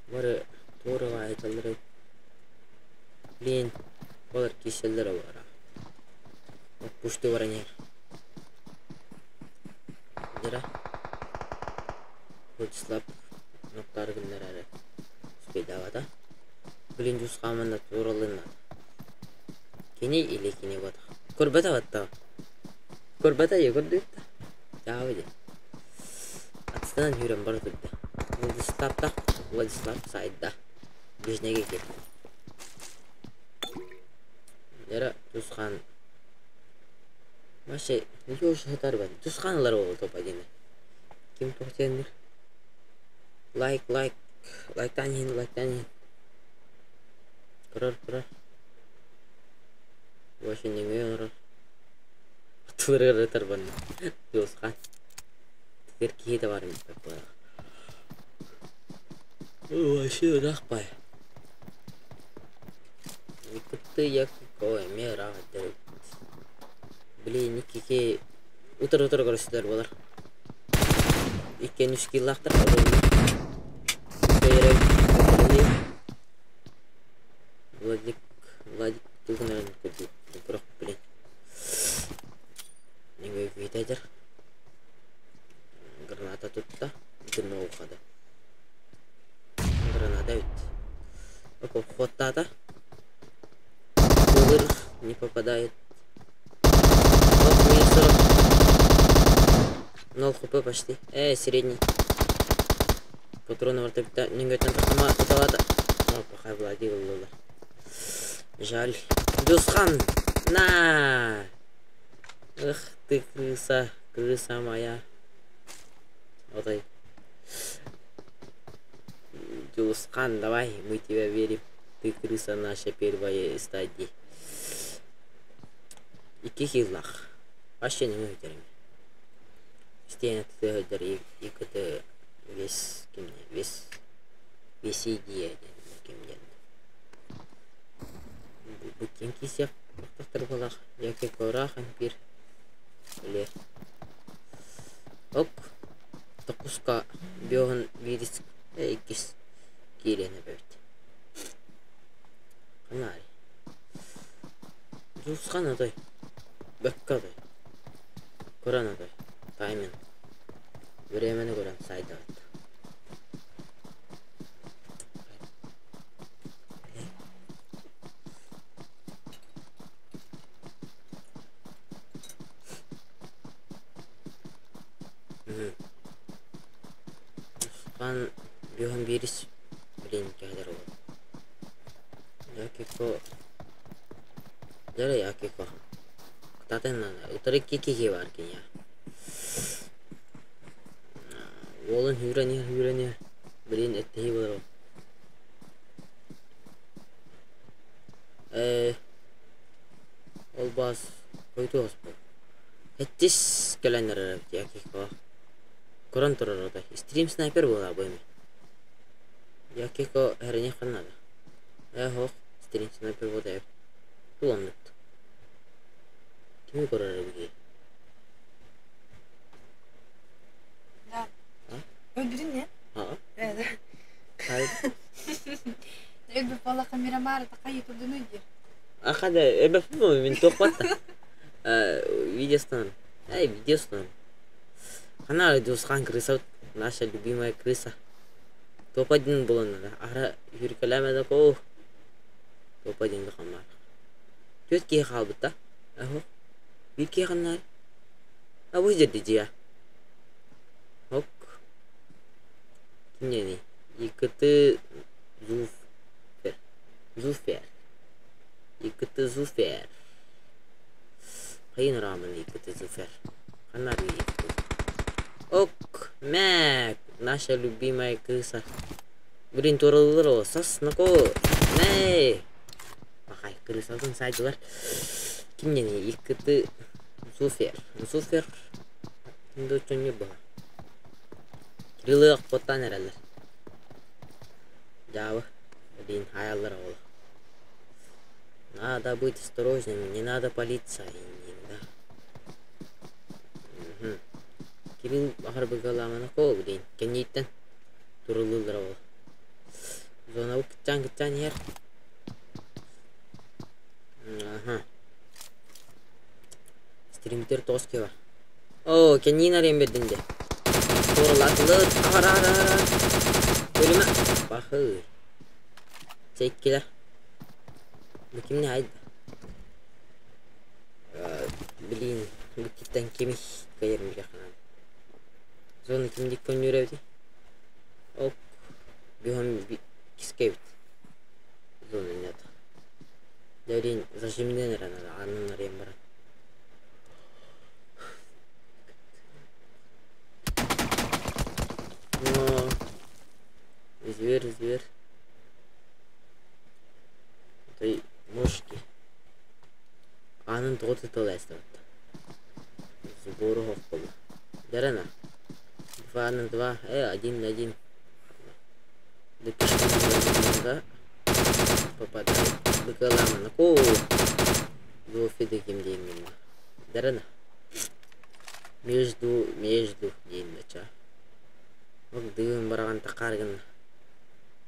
Бары туора айталлар Блин, олор киирсэллэр олоро. Оппушты баран иһэр. Дьара. Владислав ноктары гыннар эрэ. Успейдаабата. Блин, дьус хааманна туоралыын наада. Кини или кини буотах. Көрбөтө баттаҕа. Көрбөтө дии көрдүбүт да. Дьаабы дии. Атыстан үүрэн бара турда. Владиславтах Владислав сайда. Ближнеге киир. Дьара Тусхан Вообще, ничего сытар бен. Тусхан ылар ол топ-1. Ким туох диэннир? Лайк, лайк, лайктаан иһин, лайктаан иһин. Көрөр, көрөр. Вообще нөҥүө оҥорор. Тылырыгар ытар банна. Тусхан. Тигэр киһи да бар эбит Вообще ыраах бай. Кытты Якутского эмиэ ыраах этэр эбит. Блин, икки утары-утары көрүстүлэр буолар. Иккиэн үс киилаахтар Владик, Владик тугунан курдук көрөх блин. Нөҥүө күүтэ Граната тутта, дымы ухада. Граната эбит. Хваттаата. Былыр не попадает. Вот минус 40. 0 хп почти. Средний. Патроны вертолета нөҥүөттэн тахсама ыталаата. О, пахай Влади ыллылар. Жаль. Дюсхан! На! Эх ты крыса, крыса моя. Отой. Дюсхан, давай, мы тебя верим. Ты крыса наша первая стадии. Икки хиллах. Вообще не өйдөрүм. Стена тыһыдыр икки вес кимне вес весидия диэн ким диэн. Бу ким кисиэх тахтар буолах яки кораах эмпир или ок токуска биоһун биирис иккис киириэн эбэбит. Ханаары. Дьулусхан отой. Бөккө атай. Көрөн атай. Тайминг. Времени көрөн сайдабыт. Хан биоһун биирис блин кэһэлэр ол. Якико Дьэ Якико. Кытаатын надо. Утары икки киһи бар киниэхэ. Уолун үүрэн иһэр, үүрэн иһэр. Блин, эттэһии буолар ол. Э, ол баас хойутуу оспут. Эттис кэлэн эрэр эбит Якико. Көрөн турар отой. Стрим снайпер буолаа бу эми. Якико эрэниэххэ наада. Ээ һуох, стрим снайпер буолта эбит. Туланныт. Кими көрөр эбитий? Да. Өлбүтүн не? Аа. Да. Хай. Өлбүт буоллахха Мирамар тақа ютубдуну диир. Аха да өлбөппүн мин туохпат да. Видеостан. Эй, видеостан. Хана Дусхан крыса, наша любимая крыса. Топ-1 булан надо. Ара хүркэлээмэ да коо. Топ-1 хаммар. Түөрт киһи хаалбыт да. Аһо. Биир киһи ханнаар. А бу дьэрди дьиэ. Ок. Кинини. Икты Зуфер. Зуфер. Икты Зуфер. Хайын рамын Икты Зуфер. Ханнаар Икты. Ок. Мэк. Наша любимая крыса. Блин, тураллар ол. Сас нако. Мэй. Пахай, крысатын сайдылар. Кимнени Икты Зуфер. Зуфер. Дочонню баха. Кириллы охпоттан эрэллэр. Дьаабы. Блин, хаяллар ол. Надо быть осторожными, не надо палиться. Да. Угу. Кирилл бахар быгаламана коо, блин. Кэнниттэн турулуулар ол. Зона кытчаан кытчаан иһэр. Аха. Стримтер тоҕус киһи бар. Оо, кэнниин арыйан бердин дьэ. Туоралаатылар. Ахар, ахар, ахар, ахар. Өлүмэ. Бахыр. Чэйкилэр. Бу кимне айда? Блин, бу киттэн кими кайыр милеханан. Зона кимдик көннүүр эбити? Ок. Биһон киске эбит. Зона нет. Дэрин зажимнен эрэ надо, аннын арыйан баран. Но зверь, зверь. Той мушки. Аанын тоҕо туталаастабыт. Сбору хохпула. Дарана. Два на два. Один на один. Да попадает. Быкаламана. Ко. Дуофиды ким деймин. Дарана. Между, между дейм дача. Ок дыым бараган такаргын.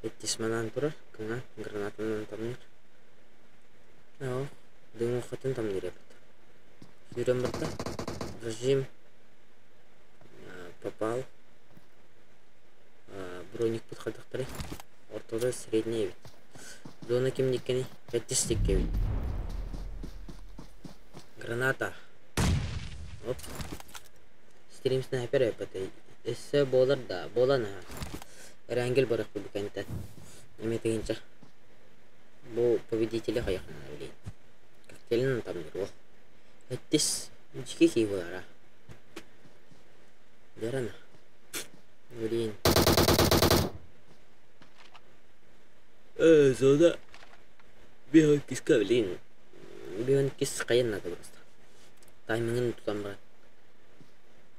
Эттисманан турар. Кыңа гранатынан тамныр. Оо, дыым хотун тамныр эбит. Сүүрэн барда. Зажим. Попал. Броникпут хайдахтарый? Ортодо средний эбит. Зона кимниккений? Пэттистикке эбит. Граната. Оп. Стрим снайпер эбит. Өссө буолар да, буолан аһа. Эрэнгел барыахпыт бу кэнниттэн. Эмиэ тыһыынча. Бу победители хайахына билин. Коктейлин тамныр уол. Эттис дьикки киһи буолара. Дьарана. Блин. Зона бион киска, блин. Бион кис хайан надо просто. Таймингын тутан баран.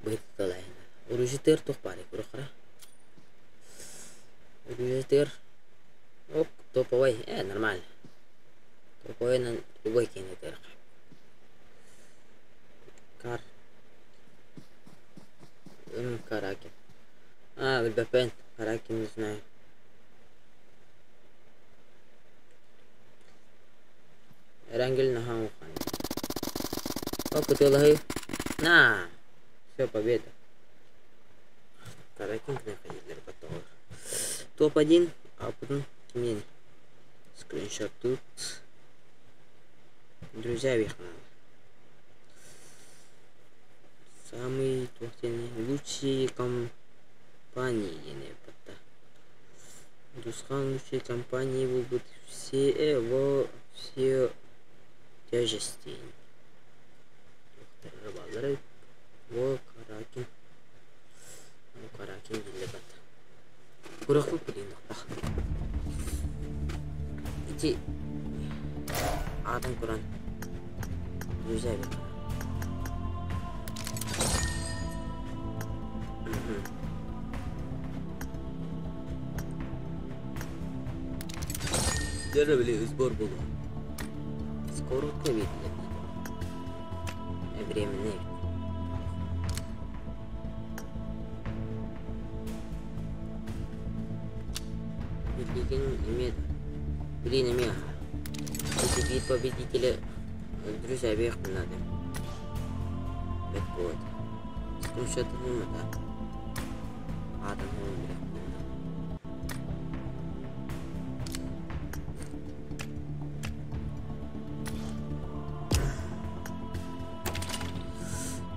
Быһытталайын. Оружие туох баарый курохара. Оружие Ок, топовой. Нормально. Топовой любой киһини тыар. Кар. Каракен. А, билбэппин. Каракен не знаю. Эрэнгил наһаа улахан. О, кытыалаһыы. На! Все, победа. Каракин находили потом. Топ-1, а потом кимнен. Скриншот тут. Друзья их надо. Самые лучшие компании не Дусхан лучшие компании будут все во все тяжести. Во Каракин. Ну Каракин дилебат. Курахпы блин бах. Ити Адам Куран. Друзья Дere bile сбор было. Скоротко видели. Временный. Билигин имеет. Блин, имеет. Эти вид победителя друзья обеих надо. Это вот. Скриншот да. Адам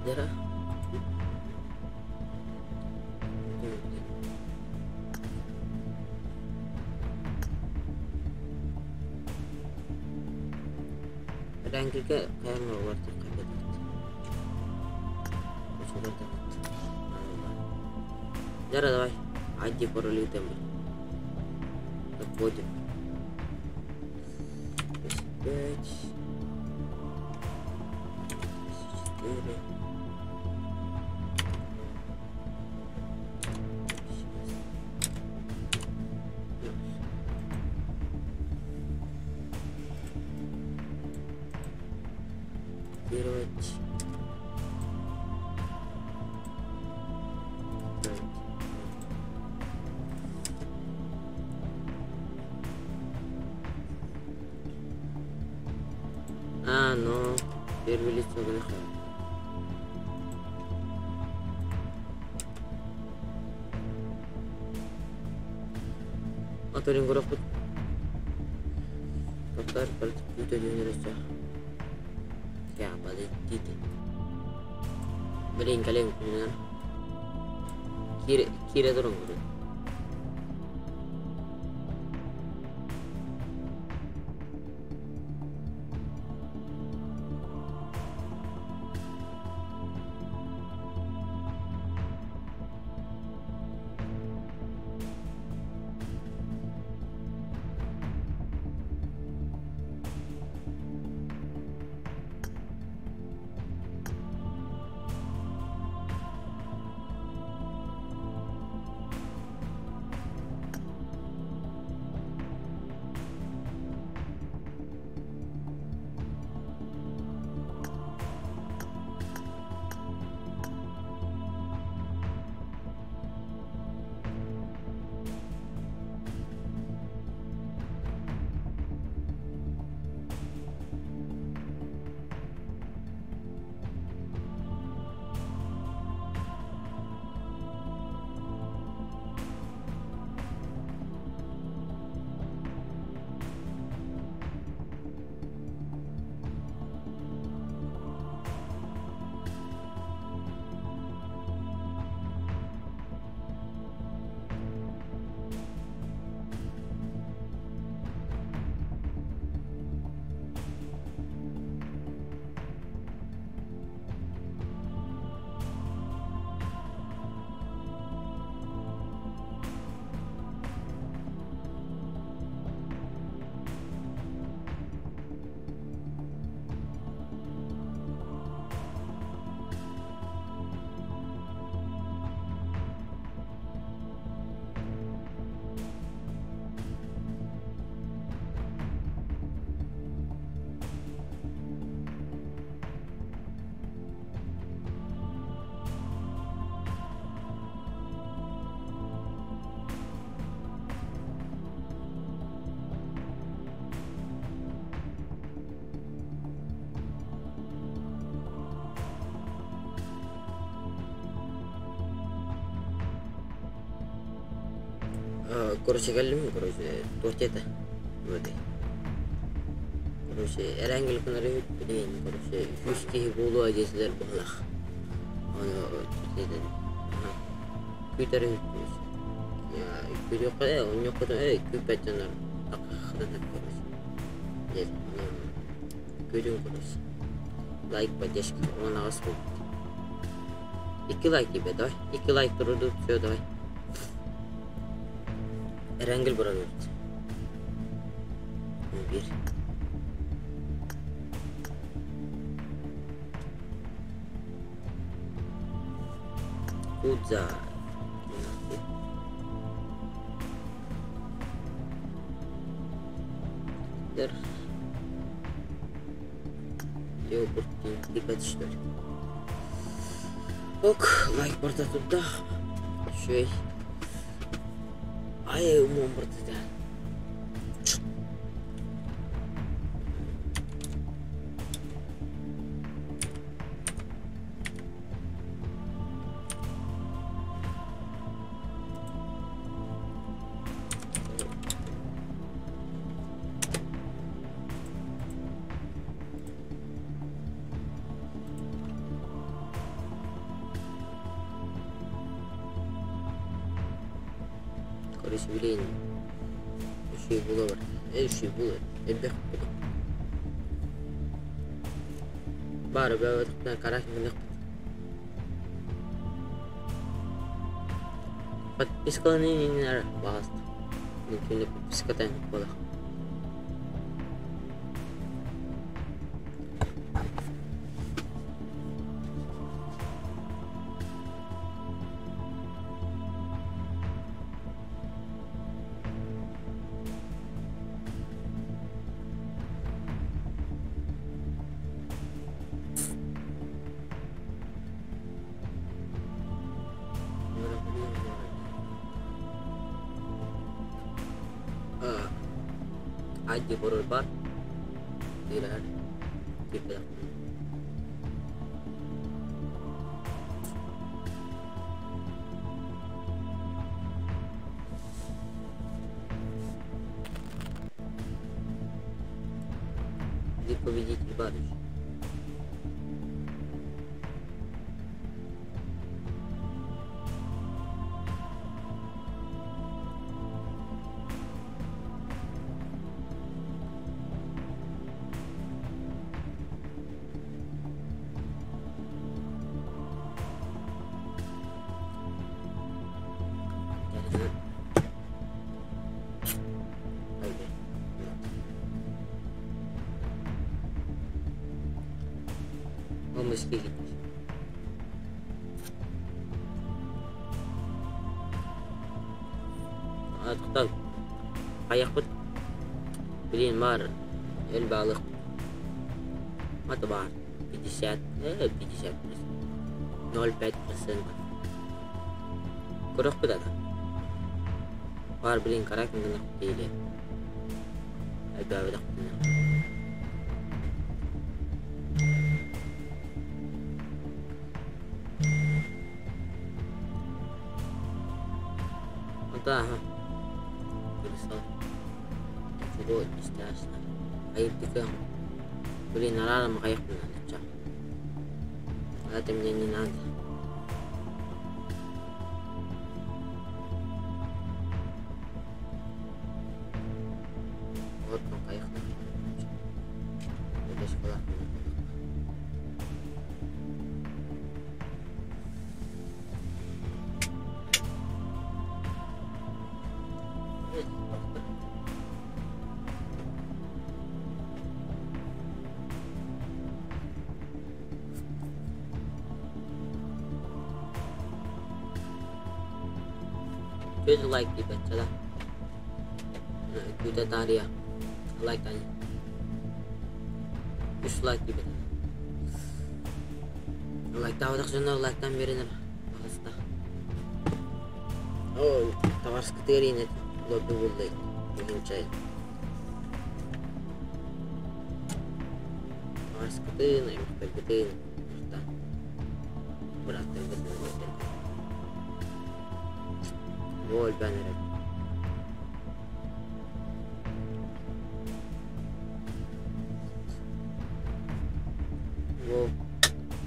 Дера. Рангерге кайрма бар деп кайбет. Дера, давай. Айди пролетим. Заходим. 5. 4. Копировать. А, ну, первое лицо греха. А то лингуров тут. Повтор, против Я, подождите. Блин, коллега, блин. Кира, Кира дрон, говорит. Короче, кэллим, короче, туох диэтэ? Вот. Короче, эрэнгил гынары үһүт, билигин, короче, үс киһи буолуо диэтилэр быһылах. Ону диэтин, күүтэр үһүт, короче. Күүтүөххэ, онньуоххутун, күүппэт дьоннор таххаххытын короче. Диэт, ону күүтүҥ, короче. Лайк, поддержка, 18 буолбут. 2 лайк тебе, давай. 2 лайк туруду, все, давай. Эрэнгил барар эбит. 11. Кудза. 12. Йогурт 24. Ок, лайк барда турда. Үчүгэй. Ай, умуом барда. Короче, билигин үчүгэй буола барда. Үчүгэй буолар. Элбэх билин. Бары бэйэбитинэн караһ гыныахпыт. Подпискаланыы баҕаста. Мүнкүнү подпискатан буолар. Ади борор бар. Тирар. Типа. Где победитель барыш? Olmuş gitmiş. Тоқтал. Аяқпыт. Блин, бар. Эл балык. Это бар. 50, 50 0,5%. Көрөх да. Бар, блин, карак гынах дейли. Әлбәбі Да, ага. Перестал. Ничего не страшно. А Блин, нарара надо. Это мне не надо. Вот он поехал. Это школа. Just like the better. Good idea. I like that. Just like the better. Like that. Like that. Like О, товарская лобби буллай. Чай. Товарская, махтагытын, Быраттагытын. Бол баннер.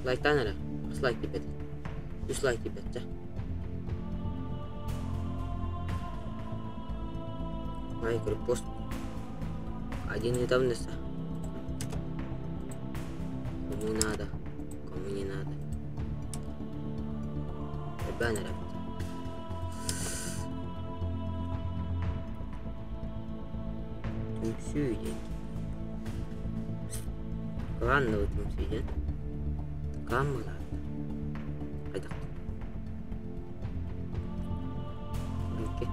Лайктаан эрэ. Хас лайк тиийбэт? Үс лайк тиийбэт чэ. Лайк, репост. Один недавно. Кому надо, кому не надо. Элбээн эрэбит. Түмсүү диэн. Кылаан да түмсүү диэн. Кылаан быһыылаах. Хайдах? Икки.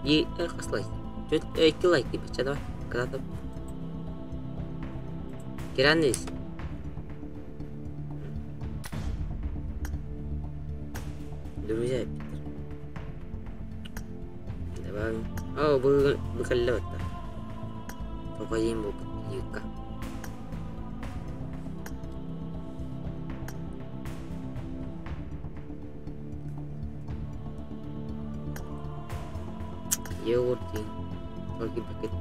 И хас лайк? Икки лайк диэбит. Чэ давай. Кытаатып. Киран дейсің. Друзья, Питер. Добавим. О, бұл кэллэ батта. Тоҕо буолбут лика. Йогурт диэн. Только пакет.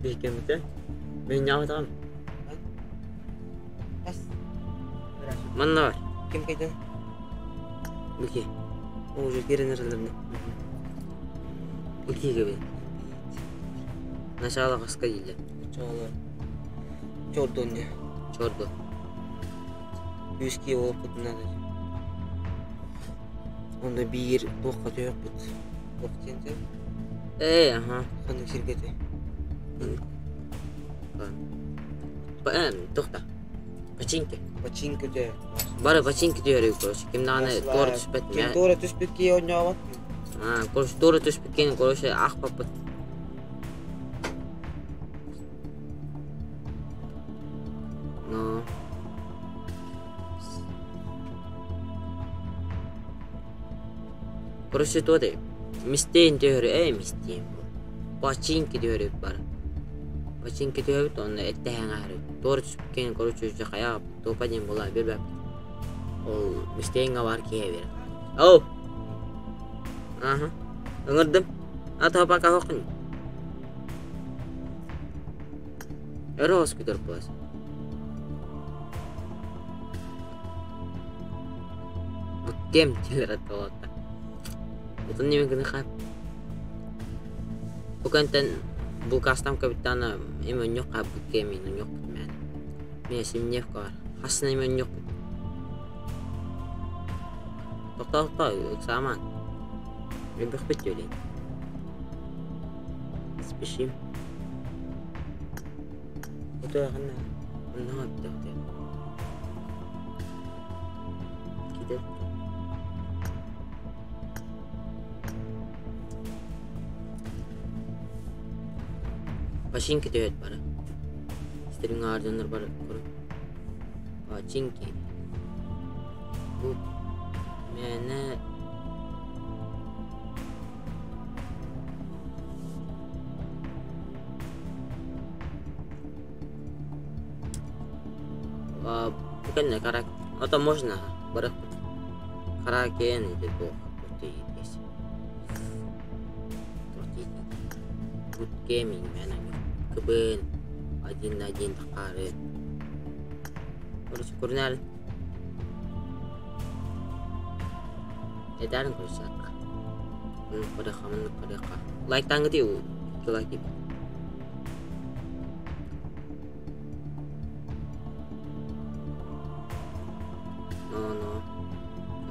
Биһиккэммитэ. Мен ньаҕытаҕым. Манна бар. Ким кайдан? Бики. О, уже кирен эрэллэрнэ. Бики кэбин. Начало хаска дииллэр. Начало. Чордон дии. Чорду. Үс киһи буолуохпутун наада. Онно биир туохха түһүөхпүт. Туох диэн этэ? Ээ, аха. Ханнык сиргэ этэй? Туохта? Починки. Починка дьэ. Бары починки түһэрик короче. Ким даҕаны туора түспэт. Ким туора түспүт киһи оонньообот. Аа, короче, туора түспүт киһини, короче, аахпаппыт. Но. Короче, туох этэй? Мистээн түһэр, ээ, мистээн Починки түһэрик бар. Починки түһэбит, онно эттэһэн ааһарбыт. Туора түспүт киһини, короче, уже хайаҕа туопа диэн буолаа билбэппит. Ол мистэҥҥэ баар киһи эбит. Оу! Аха. Ыҥырдым. А то пока хохын. Өрө оҕус күтэр буолас. Буткем диэлэр атталаатта. Отон неме гына хаап. Бу кэнтэн булкаастам капитана эми онньох хаап буткем мин онньохпут мээнэ. Мин Семневка бар. Хасына эми онньохпут. Тохтоо тохтоо ыксаамаан. Өлбөхпүт диэлин. Спешим. Утуя ханна. Онно өттөхтө. Киде. Починки түһэт бары. Стринг аардыннар бары көрүн. Починки. Бу мээнэ бу кэннэ кара ото можно барыахпыт. Караоке ити туох Буткеминг мээнэ кыбын один на один тахаары. Короче, көрүнээр этээрин короче Маннык барыахха, маннык барыахха. Лайктааҥҥытый икки лайк диэбит. Но, но.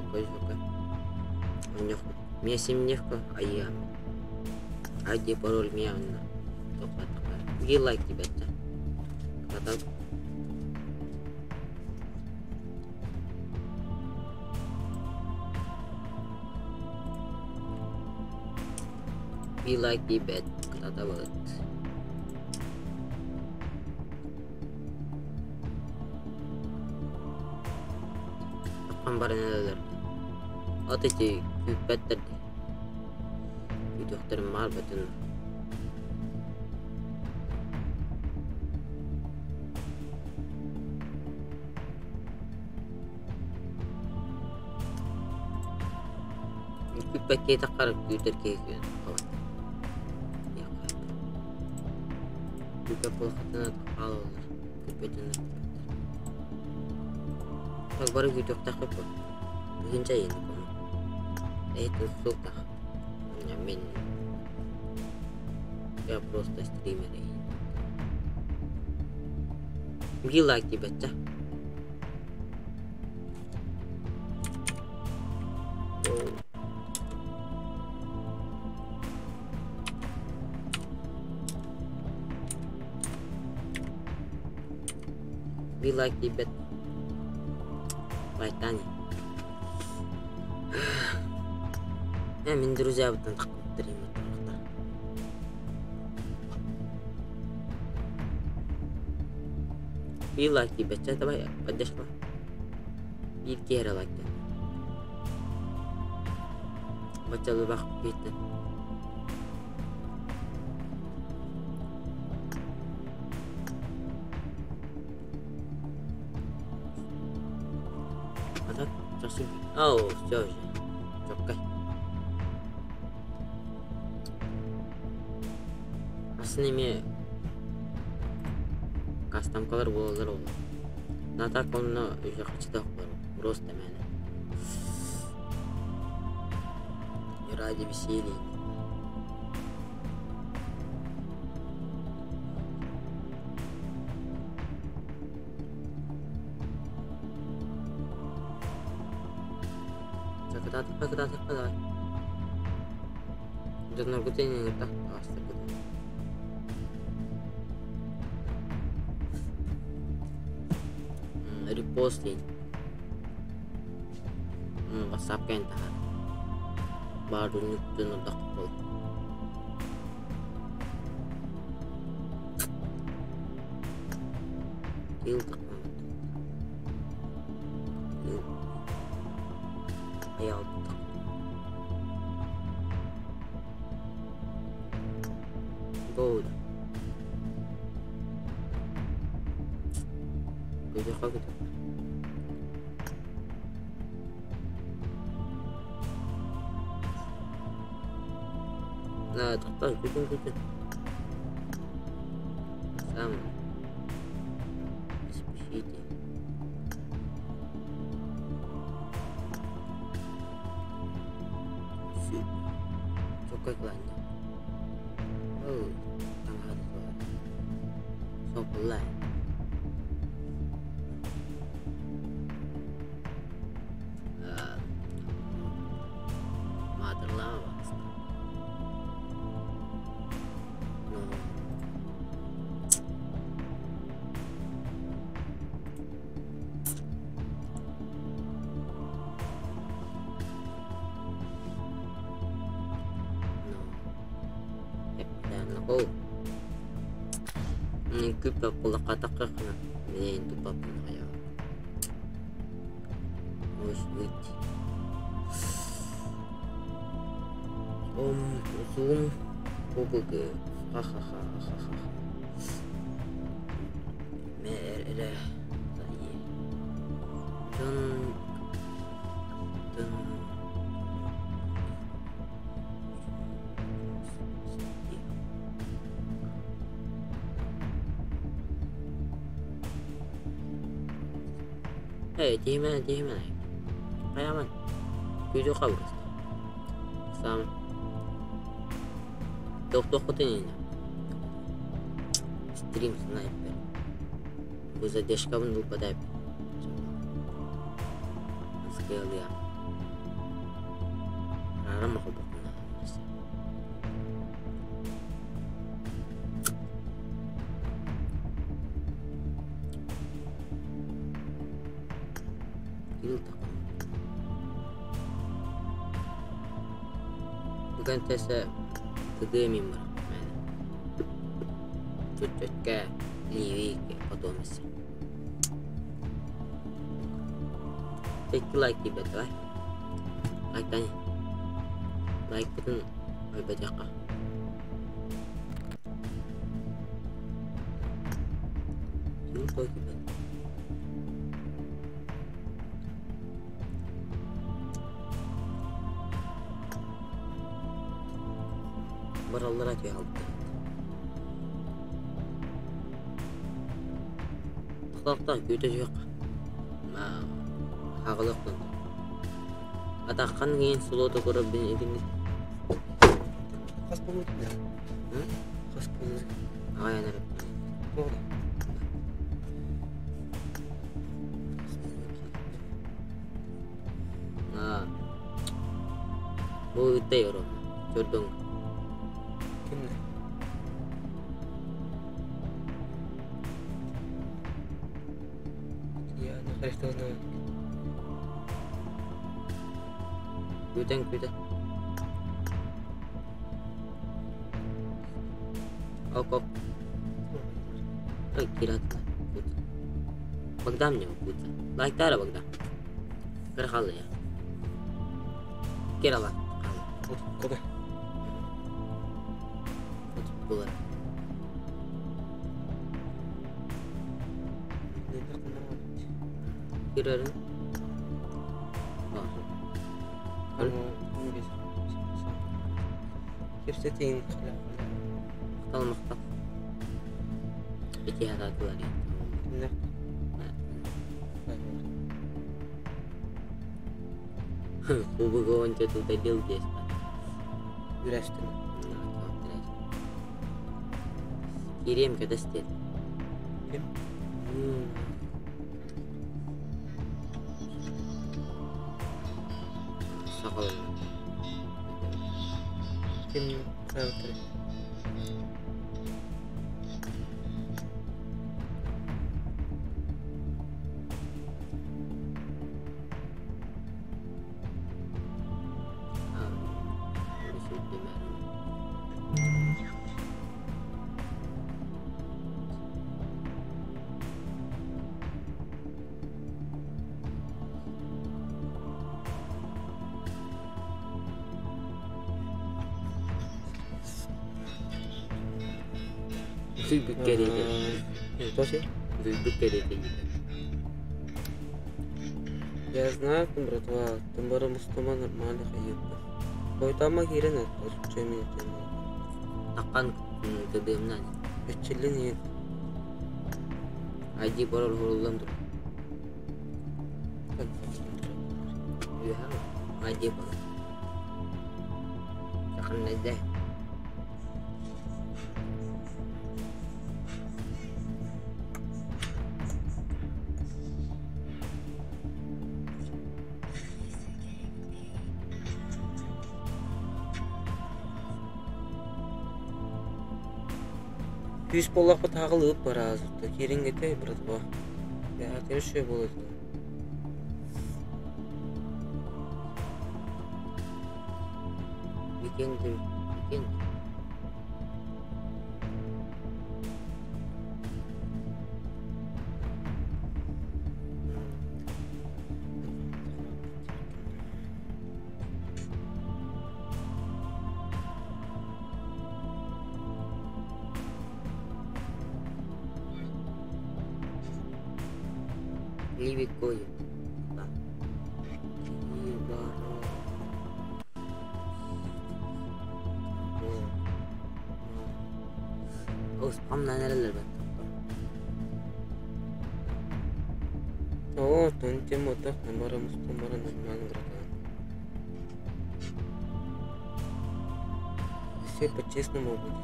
Окей, окей. Онньохпут. Миэ Семневка айыам. Айди пароль миэ онно. Тоқта тоқта. Ги лайк диэбэттэ. Катап. Be like диэбэт. Кытатабыт. Тоххон баран өлөлөр. От ити күүппэттэр дии. Күүтүөхтэрин баҕарбатын. Күүппэт киһи таххар күүтэр киһи хабат. Күүппэт буолаххытына хаалаллар. Күүппэт дьоннор күүппэттэр. Так бары күүтүөхтээхпит буо. Тыһыынча иһин ону. Эһиттэн суохтаах. Мин я просто стример Биир лайк диэбэттэ. Биир лайк диэбэт. Лайктаан Э, мин друзьябыттан тахпыттар Биир лайк диэбэччэ давай поддержка. Биир киһи эрэ лайк Бачча лыбах бииртэн. А так, часы. Ау, все уже. Чоккай. Асын эмиэ кастамкалар буолаллар ол. Натак онно уже хачытах бар. Просто мээнэ. Ради веселья. Кытаатахха кытаатахха давай. Дьонноргутун ыҥырта таҕыстаргытын. Репост диэн. Ватсапка эн таһаар. Баар дьонноргутун ордоххо Киил Айаалтах. Гоуда. Көтөхө көтөх. Тохтоо, күтүн күтүн. Сам. Спешите. Чоккай кылаанньа. Ол таҥаһа да суох. Соппулла. Маатырлаама баҕаста. No. No. Эппэтээн Күп кулакатаккахына мен тупаппын хайа. Может быть. Ом зум ОБГ. Ха-ха-ха-ха-ха. Мэ Дьон дын Эй, тиһимэ, тиһимэ. Хайаман. Күүтү хабырыста. Сам. Тохтоххутун инэ. Стрим снайпер. Бу задержкабын ылбата Скелия. Арам холбохуна. Бүгүн тэсэ тыдыамин бар мээнэ. Чөччөккэ ливик потомися. Икки лайк диэбэт давай. Лайктан. Лайкпытын ойбатыахха. Той кибет. Бараллара түһэ Тохтоохтон күүтэ түһүөххэ. Хаҕылыахпын. Атаххан киин сулуоту көрөрбүн итинник. Хас буолуут Хас буолуут? Аҕай эрэ. Туох Бу ыыттай орон. Чордоҥ. Кимнэ? Я не хочу знать. Күүтэн күүтэн. Ок ок. Ой, киират. Богдан мне күүтэ. Лайктара Богдан. Кыра хаалла я. Кирала. Куда? Булар. Кирерин. Кепсетин Махтал махтал. Ити хатаатылар. Кубуга онча тута дил диэс. Үрэстин. Кириэм кэтэстиэн. Ким? Сахалын. Ким каятыр? Дуйбут кэриэтэ. Тоже? Дуйбут кэриэтэ. Я знаю, там, братва, там бара мустама нормально хайытта. Койтама кирен это, чем я тем. Таккан кыдыымнан. Өччеллен ен. ID пароль хуруллан тур. ID пароль. Сахан найда. Күүс боллақпы тағыл ып баразыпты. Керен кете, братва. Я терше болады. Weekend weekend. Ливик Гою. Да. О, спамнан эрэлэр бат. О, тон тем отах, бара мустама нормально, братан. Все по-честному будет.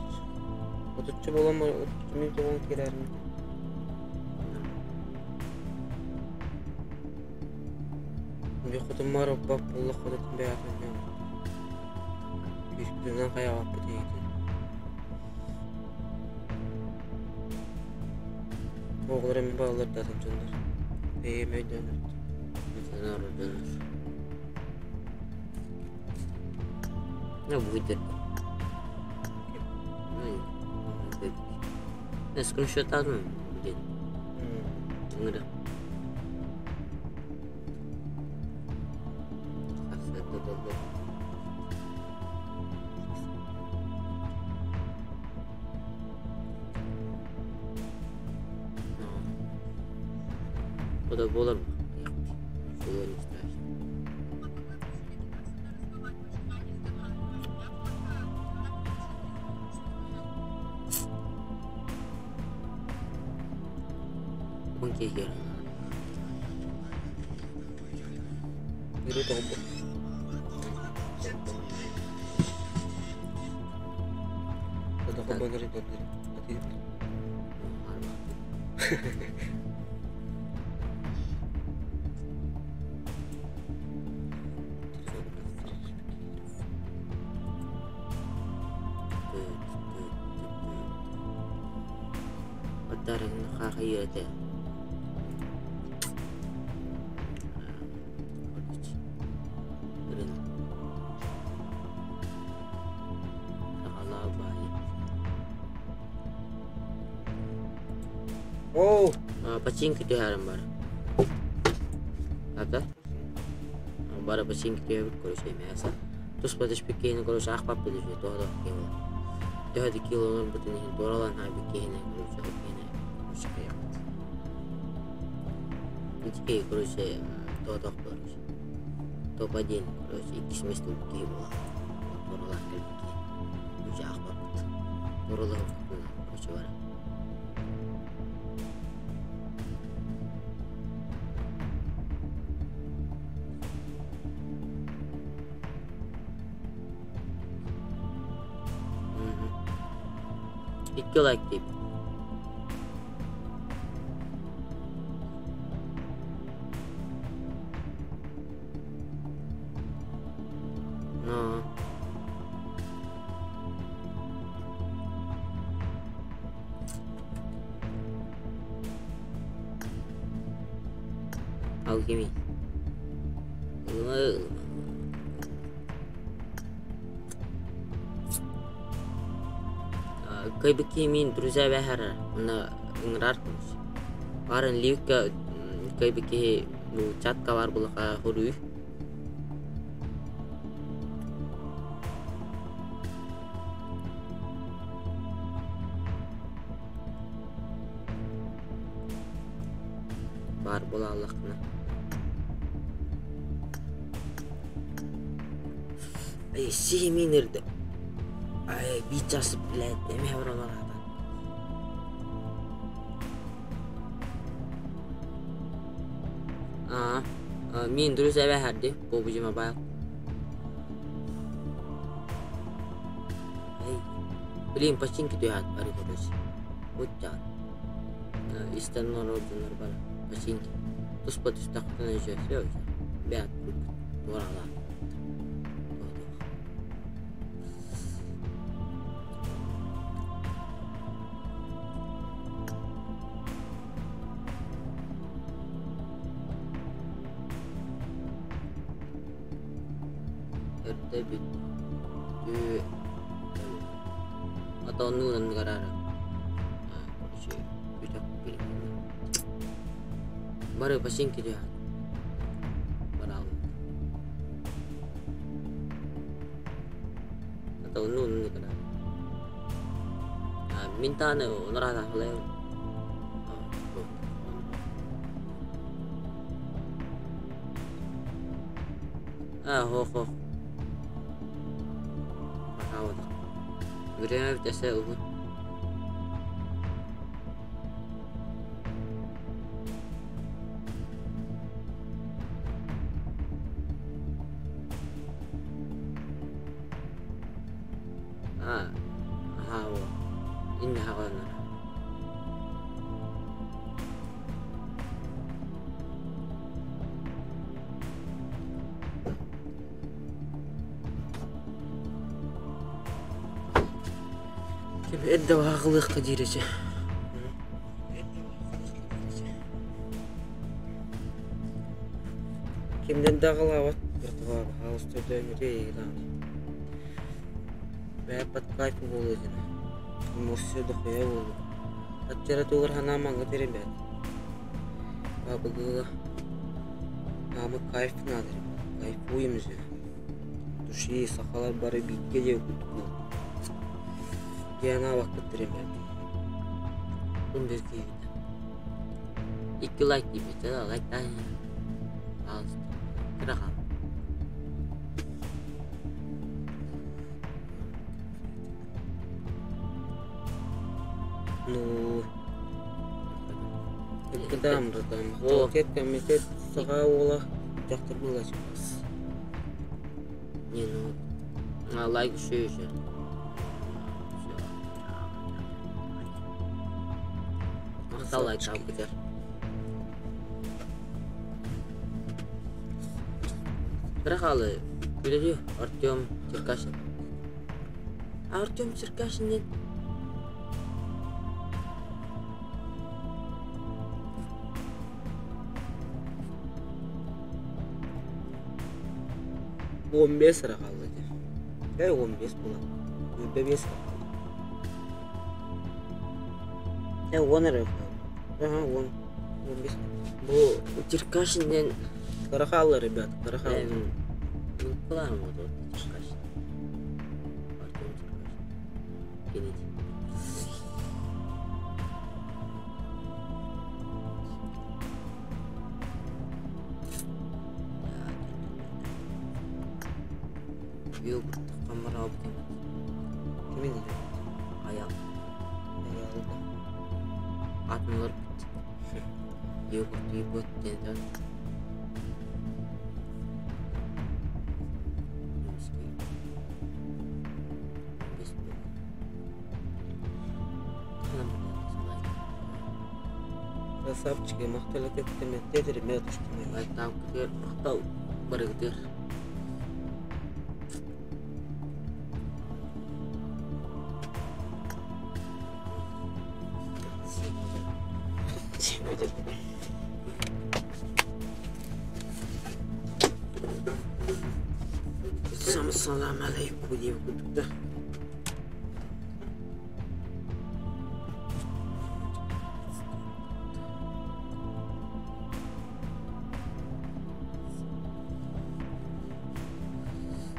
Вот тут что было, вот тут мне кирарми. Бихотум мара бап болла ходотун бэйатын дьон. Күүспүтүнэн хайаҕаппыт иитин. Оҕолор эми баалар датын дьоннор. Эйэм өйдөөнөр. Дьоннор дьоннор. Ну, будет. Ну, скриншот блин. Ыҥыра. O da bu olur mu? Bu не страшно. Он киһи Yürü topu. Oh! Починки түһэрин бар. Ата? Бара починки түһэбит короче мясо. Туспа түспүт киһини короче аахпаппыт үчүгэй туох да киһи буолар. Төһө да кило оҥорбутун иһин туоралаан хаалбыт киһини короче ол киһини короче хайыахпыт. Ити киһи короче тоҕотох короче. Топ-1 короче иккис миэстэ ылбыт киһи буолар. Туоралаан кэлбит киһи. Короче аахпаппыт. Туоралаһыахпытын короче бара. Икки лайк диэбит. Но. Алхимия. Кайбыки мин друзья бэхэр уна ыҥырар короче. Барын ливка кайбыки бу чатка бар булаха хоруй. Бар буолаллаххына. Ай, сиһимин ырды. Ай, бичас, блядь, эме олорор аата. Аа, мин друзья бэхэрди, PUBG Mobile. Эй, блин, починки түһэт бары короче. Буччаан. Истэн ордунар бары. Починки. Туспа түстэхтэн еще все уже. Бэт туоралаан. Эрдэ бүттүү. Ата оннуунан гарара. Короче, бүтөк билим. Бары починки түһэт. Бараалын. Ата оннуунан гарара. Мин тааны онората халайын. А, хо хо. Бахаавата. Время битесе уһун. А, ахаа инне хаҕанара. Ким эрдэ баҕалыахха диирече. Kimden dağılawat братва, пожалуйста, дөңүрэ Бэппат кайф буолуо Муссе дохуя буолу. Аччара тугар ханаа манга терен бэт. Бабыгыга Ама кайф надо, кайфуем же. Души сахалар бары бикке де кутку. Гена вакыт терен бэт. 11 киһи. Икки лайк диэбит, лайктаан. Пожалуйста. Кыра хаал. Ну, Кытаам братан. Махтал комитет саха уола дьахтар буолааччы. Не, ну а, лайк еще еще. Махтал лайк табытыр. Кыра Күләри Артем Черкашин. Артем Черкашин нет. 15 эрэ хаалла дии. Ээ 15 буолан. 25 эрэ хаалла. Ээ 10 эрэ хаалла. Аха 10. 15. Бу Черкашин диэн Кыра хаалла, ребят, кыра хаалла. Группаларым вот Черкашин. Артем Черкашин. Кеннеди. Йогурт камара Кимин диэн? Аял. Аялда. Атмалар бит. Йогурт йогурт диэн. Красавчики, махтал комитет, ребятушки мои. Лайктаабытыгар махтал барыгытыгар. Салам алейкум диэн курдук да.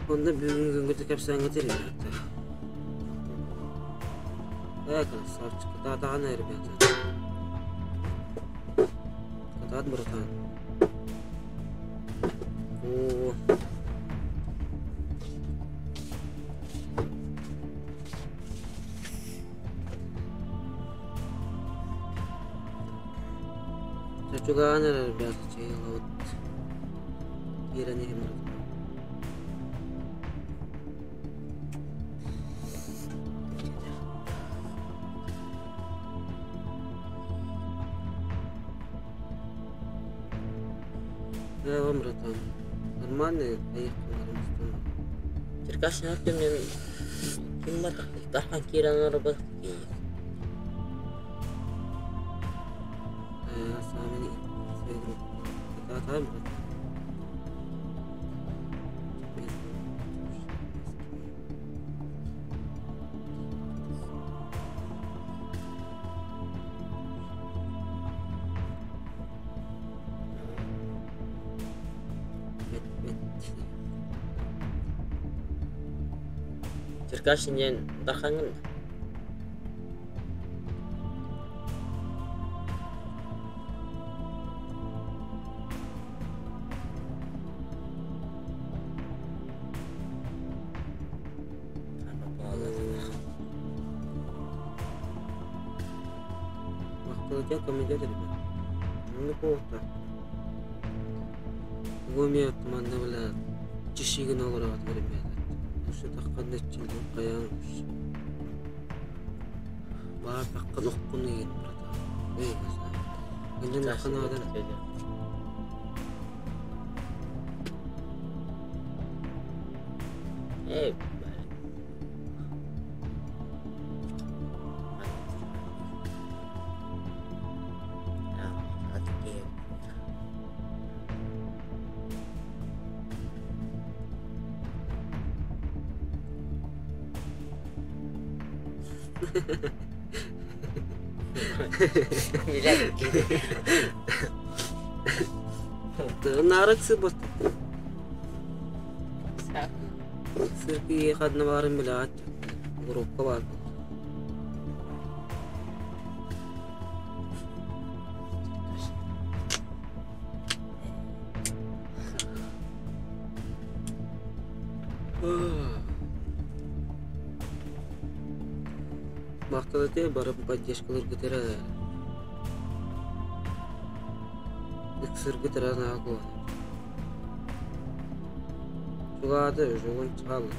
Онно бүгүҥҥү кэпсээҥҥэ ребята. Э, красавчик, кытаатаҕына, ребята. Кытаат, братан. О. Чучугаан эрэ, ребята, чайылабыт. Киирэн иһин братан. Да, вам, братан. Нормально, поехали. Черкашин Артем диэн ким бар? Дархан киирэн олорбут. Сами свои группы. Кытаатаҕын, братан. Бэт, бэт. Черкашин диэн Дархаҥҥын да? Махтал комитет, ребят. Ну, кофта. Гомия манна била чишигин олорот, ребята. Ушу тахкан чилдин каян уш. Бар тахкан оккун еген, братан. Эй, не знаю. Гынжын тахкан адан. Эй, Нарык сыбыт. Сырки хадна барын билат. Группа бар. Махтал барып поддержкалар көтөрө. Ыксыргыт эрэ наһаа куһаҕан. Чугаата уже уонча хаалла.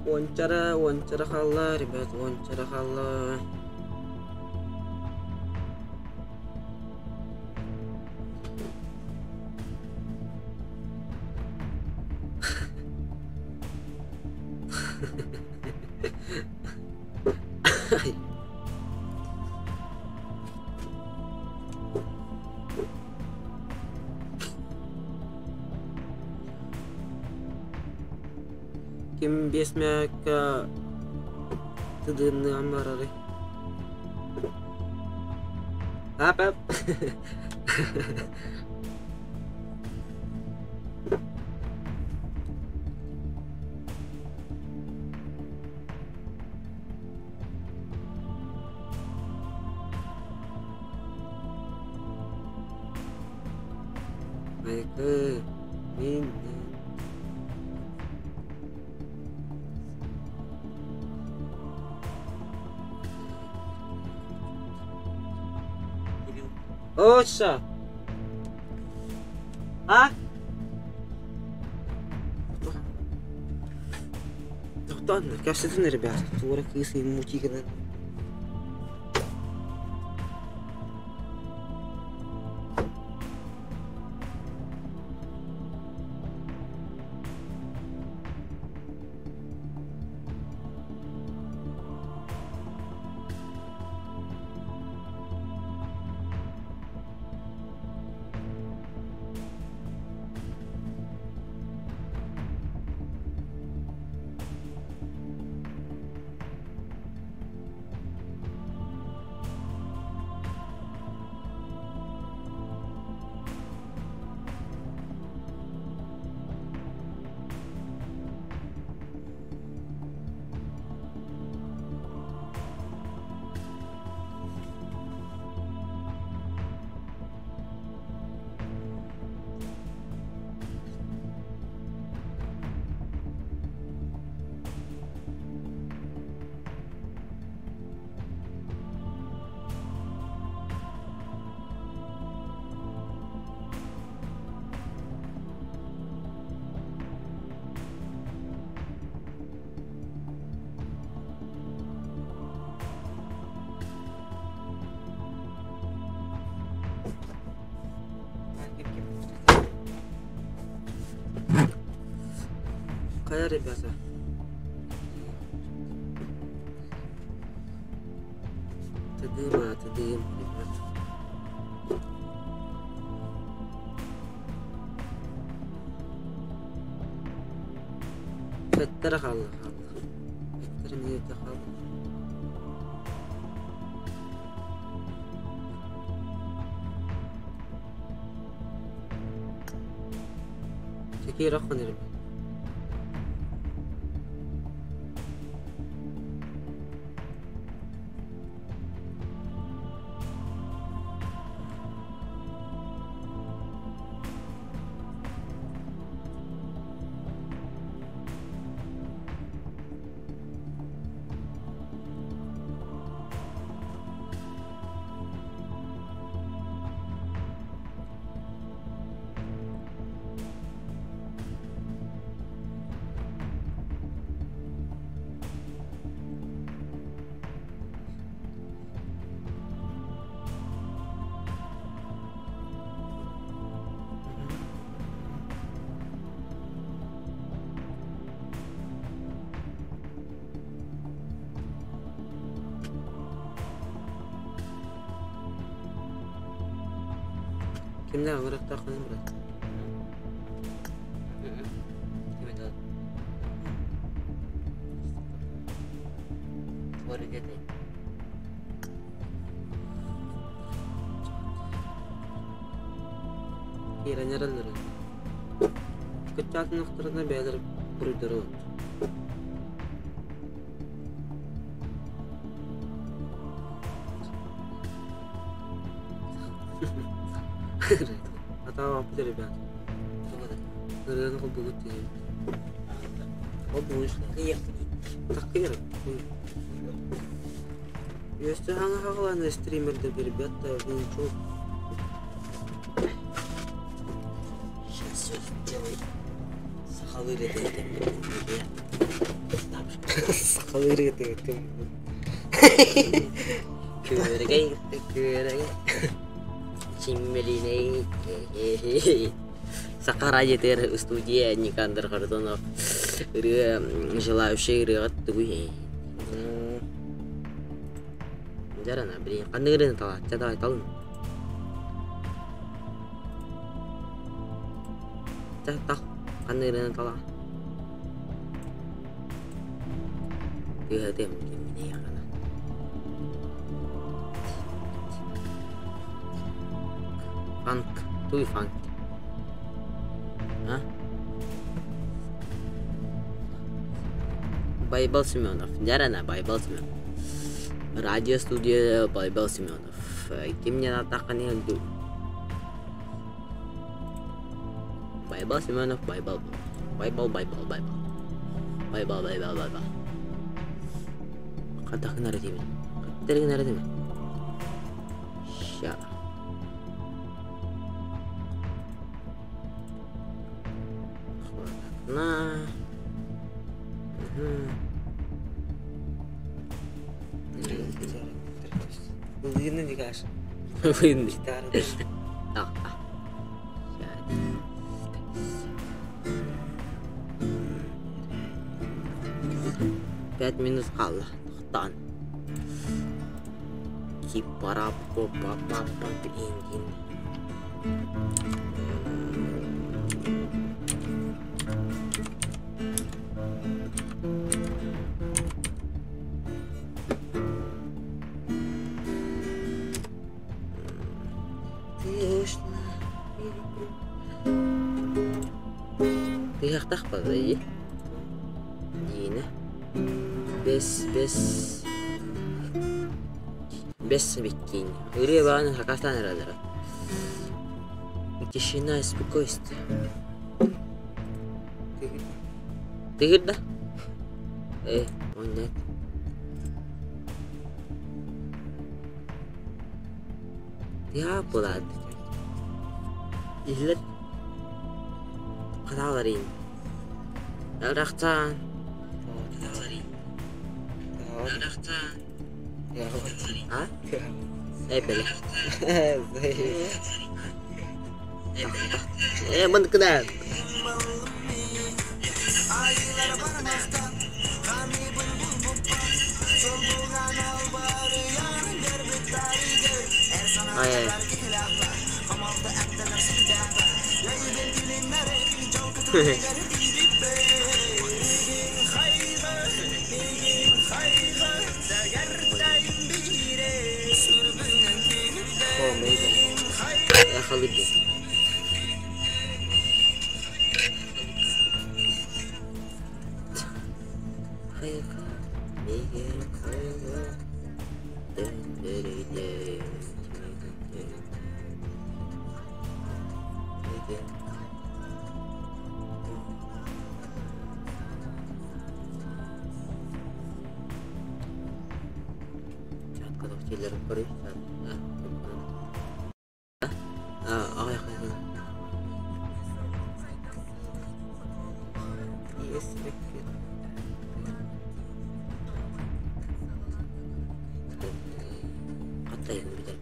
Уончара, уончара хаалла, ребят, уончара хаалла. Ким биэс мээккэ тыдыынныан барарый? Ап ап Майкы, мин Оша! А? Тохтоон, кэпсэтин, ребят. Туора кыыс мутигынан. Хайа, ребята? Тыдыма, тыдым, ребят. Сэттэ хаалла хаалла. Сэттэ мүнүүтэ хаалла. Чэкиир оххон ребят. Кимнээх ыҥырыктааххыный, брат? Ким это? Скоро где-то. Киирэн эрэллэр. Кыччаатынахтарына бэйэлэр буруйдара от. Атаабаппыт, ребят. Ырыаны холбугут диэбит. Холбугун Кыйах. Таккыйар. Өссө хаҥа хаҕылаана стримердэргэ ребята, вы ничего. Сейчас все сделай. Сахалыы ырыата Сахалыы ырыата этим. Күөрэгэй күөрэгэй Чиммелиней Саха радиотыгар студия Никандр Харитонов ырыа желающий ырыаҕа тугуй Дьарана, блин, ханнык ырыаны талаачча давай талын. Чэ, тал, ханнык ырыаны тала. Тыаһатыам кимминэй хана. Фанк, туй фанк. А? Байбал Семенов. Дьарана, Байбал Семенов. Радио студия Байбал Семенов. Ким не атахханы өлдү. Байбал Семенов, Байбал. Байбал, Байбал, Байбал. Байбал, Байбал, Байбал. Хатах гынар этибин. Хаттар гынар этим. Ща. На. Ылыйны дигаш. Ылыйны. Гитара. Пять минут хаалла. Тохтоон. Кипарапо па па па индин. Ты ушла. Тыһыахтаах баҕайы. Диинэ. Бэс бэс бэс биккиин. Ырыа баҕаны хакастаан эрэллэрэ. Тишина и спокойствие. Тыгыр да? Э, оннет. Тыа булаад. Иһиллэр харааларыйын. Арахтаан. А? Э, бэлэ. Э, мындыкына. Ай, ай. Э, халыды. Хаттайын бүтэр.